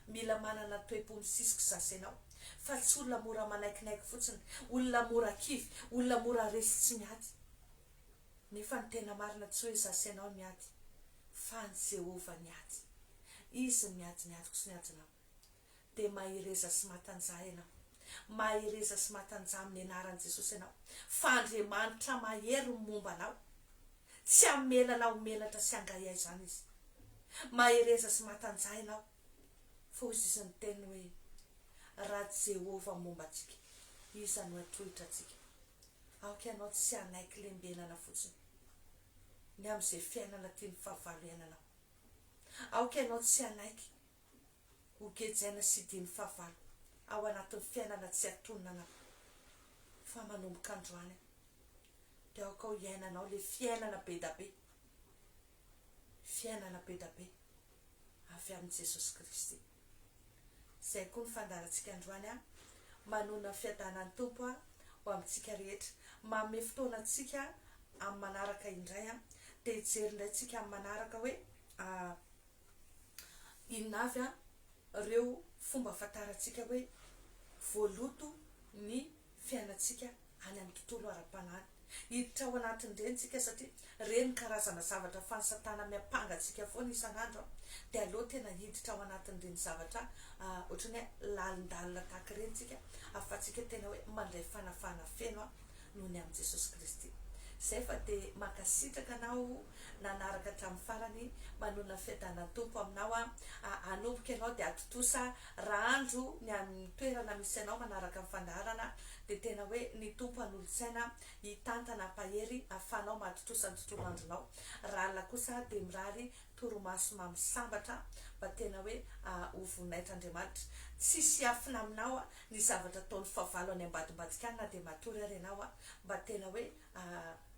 [SPEAKER 1] Mila manana toe-po misisika zasy ianao, fa tsy olona mora manaikinaiky fotsiny, olona mora kivy, olona mora resy tsy miady. Nefa ny tena marina tsy hoe zasy ianao miady, fa an'i Jehovah ny ady. Izy no miady ny adiko sy ny adinao. Dia mahereza sy matanjaha ianao. Mahereza sy matanjaha amin'ny anaran'i Jesosy ianao. Fa Andriamanitra mahery ny momba anao. Tsy hamela anao ho menatra sy hangahiahy izany Izy. Mahereza sy matanjaha ianao. Fa hoy Izy niteny hoe, Raha Jehovah momba antsika, iza no hatohitra antsika? Aoka ianao tsy hanaiky lembenana fotsiny ny amin'izay fiainana tian'ny fahavalo iainanao. Aoka ianao tsy hanaiky ho gejaina sy diny fahavalo ao anatin'ny fiainana tsy atonina anao fa manomboka androany dia aoka ho iainanao le fiainana bedabe fiainana bedabe avy amin'i Jesosy Kristy. Izay koa ny fandaharantsika androany an, manonona ny fiadanan'ny Tompo an ho amintsika rehetra, manome fotoana antsika amin'ny manaraka indray an, dia hijery indray tsika amin'ny manaraka hoe Inona avy ireo fomba ahafantarantsika hoe voaloto ny fiainantsika any amin'ny tontolo ara-panahy? Hiditra ao anatin'ireny isika satria ireny karazana zavatra ahafahan'i Satana miampanga antsika foana isan'andro dia aleo tena hiditra ao anatin'ireny zavatra ohatran'ny hoe lalindalina tahaka ireny isika ahafahantsika tena hoe mandray fanafahana feno noho ny amin'i Jesosy Kristy. Izay fa dia mankasitraka anao nanaraka hatramin'ny farany, manonona fiadanan'ny Tompo aminao aho, hanomboka ianao dia hatontosa rahandro ny amin'ny toerana misy anao manaraka ny fandaharana dia tena hoe ny Tompo hanolo-tsaina hitantana hampahery ahafahanao mahatontosa ny tontolo andronao, raha alina kosa dia mirary torimaso mamy sambatra mba tena hoe ho voninahitr'Andriamanitra. Tsisy hiafina aminao ny zavatra ataon'ny fahavalo any ambadimbadika any na dia matory ary ianao mba tena hoe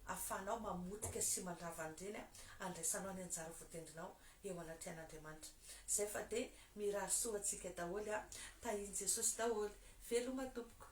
[SPEAKER 1] ahafahanao mamotika sy mandrava an'ireny andraisanao ny anjara voatendrinao eo anatrehan'Andriamanitra. Izay fa dia mirary soa antsika daholo a! Tahian'i Jesosy daholo. Veloma tompoko.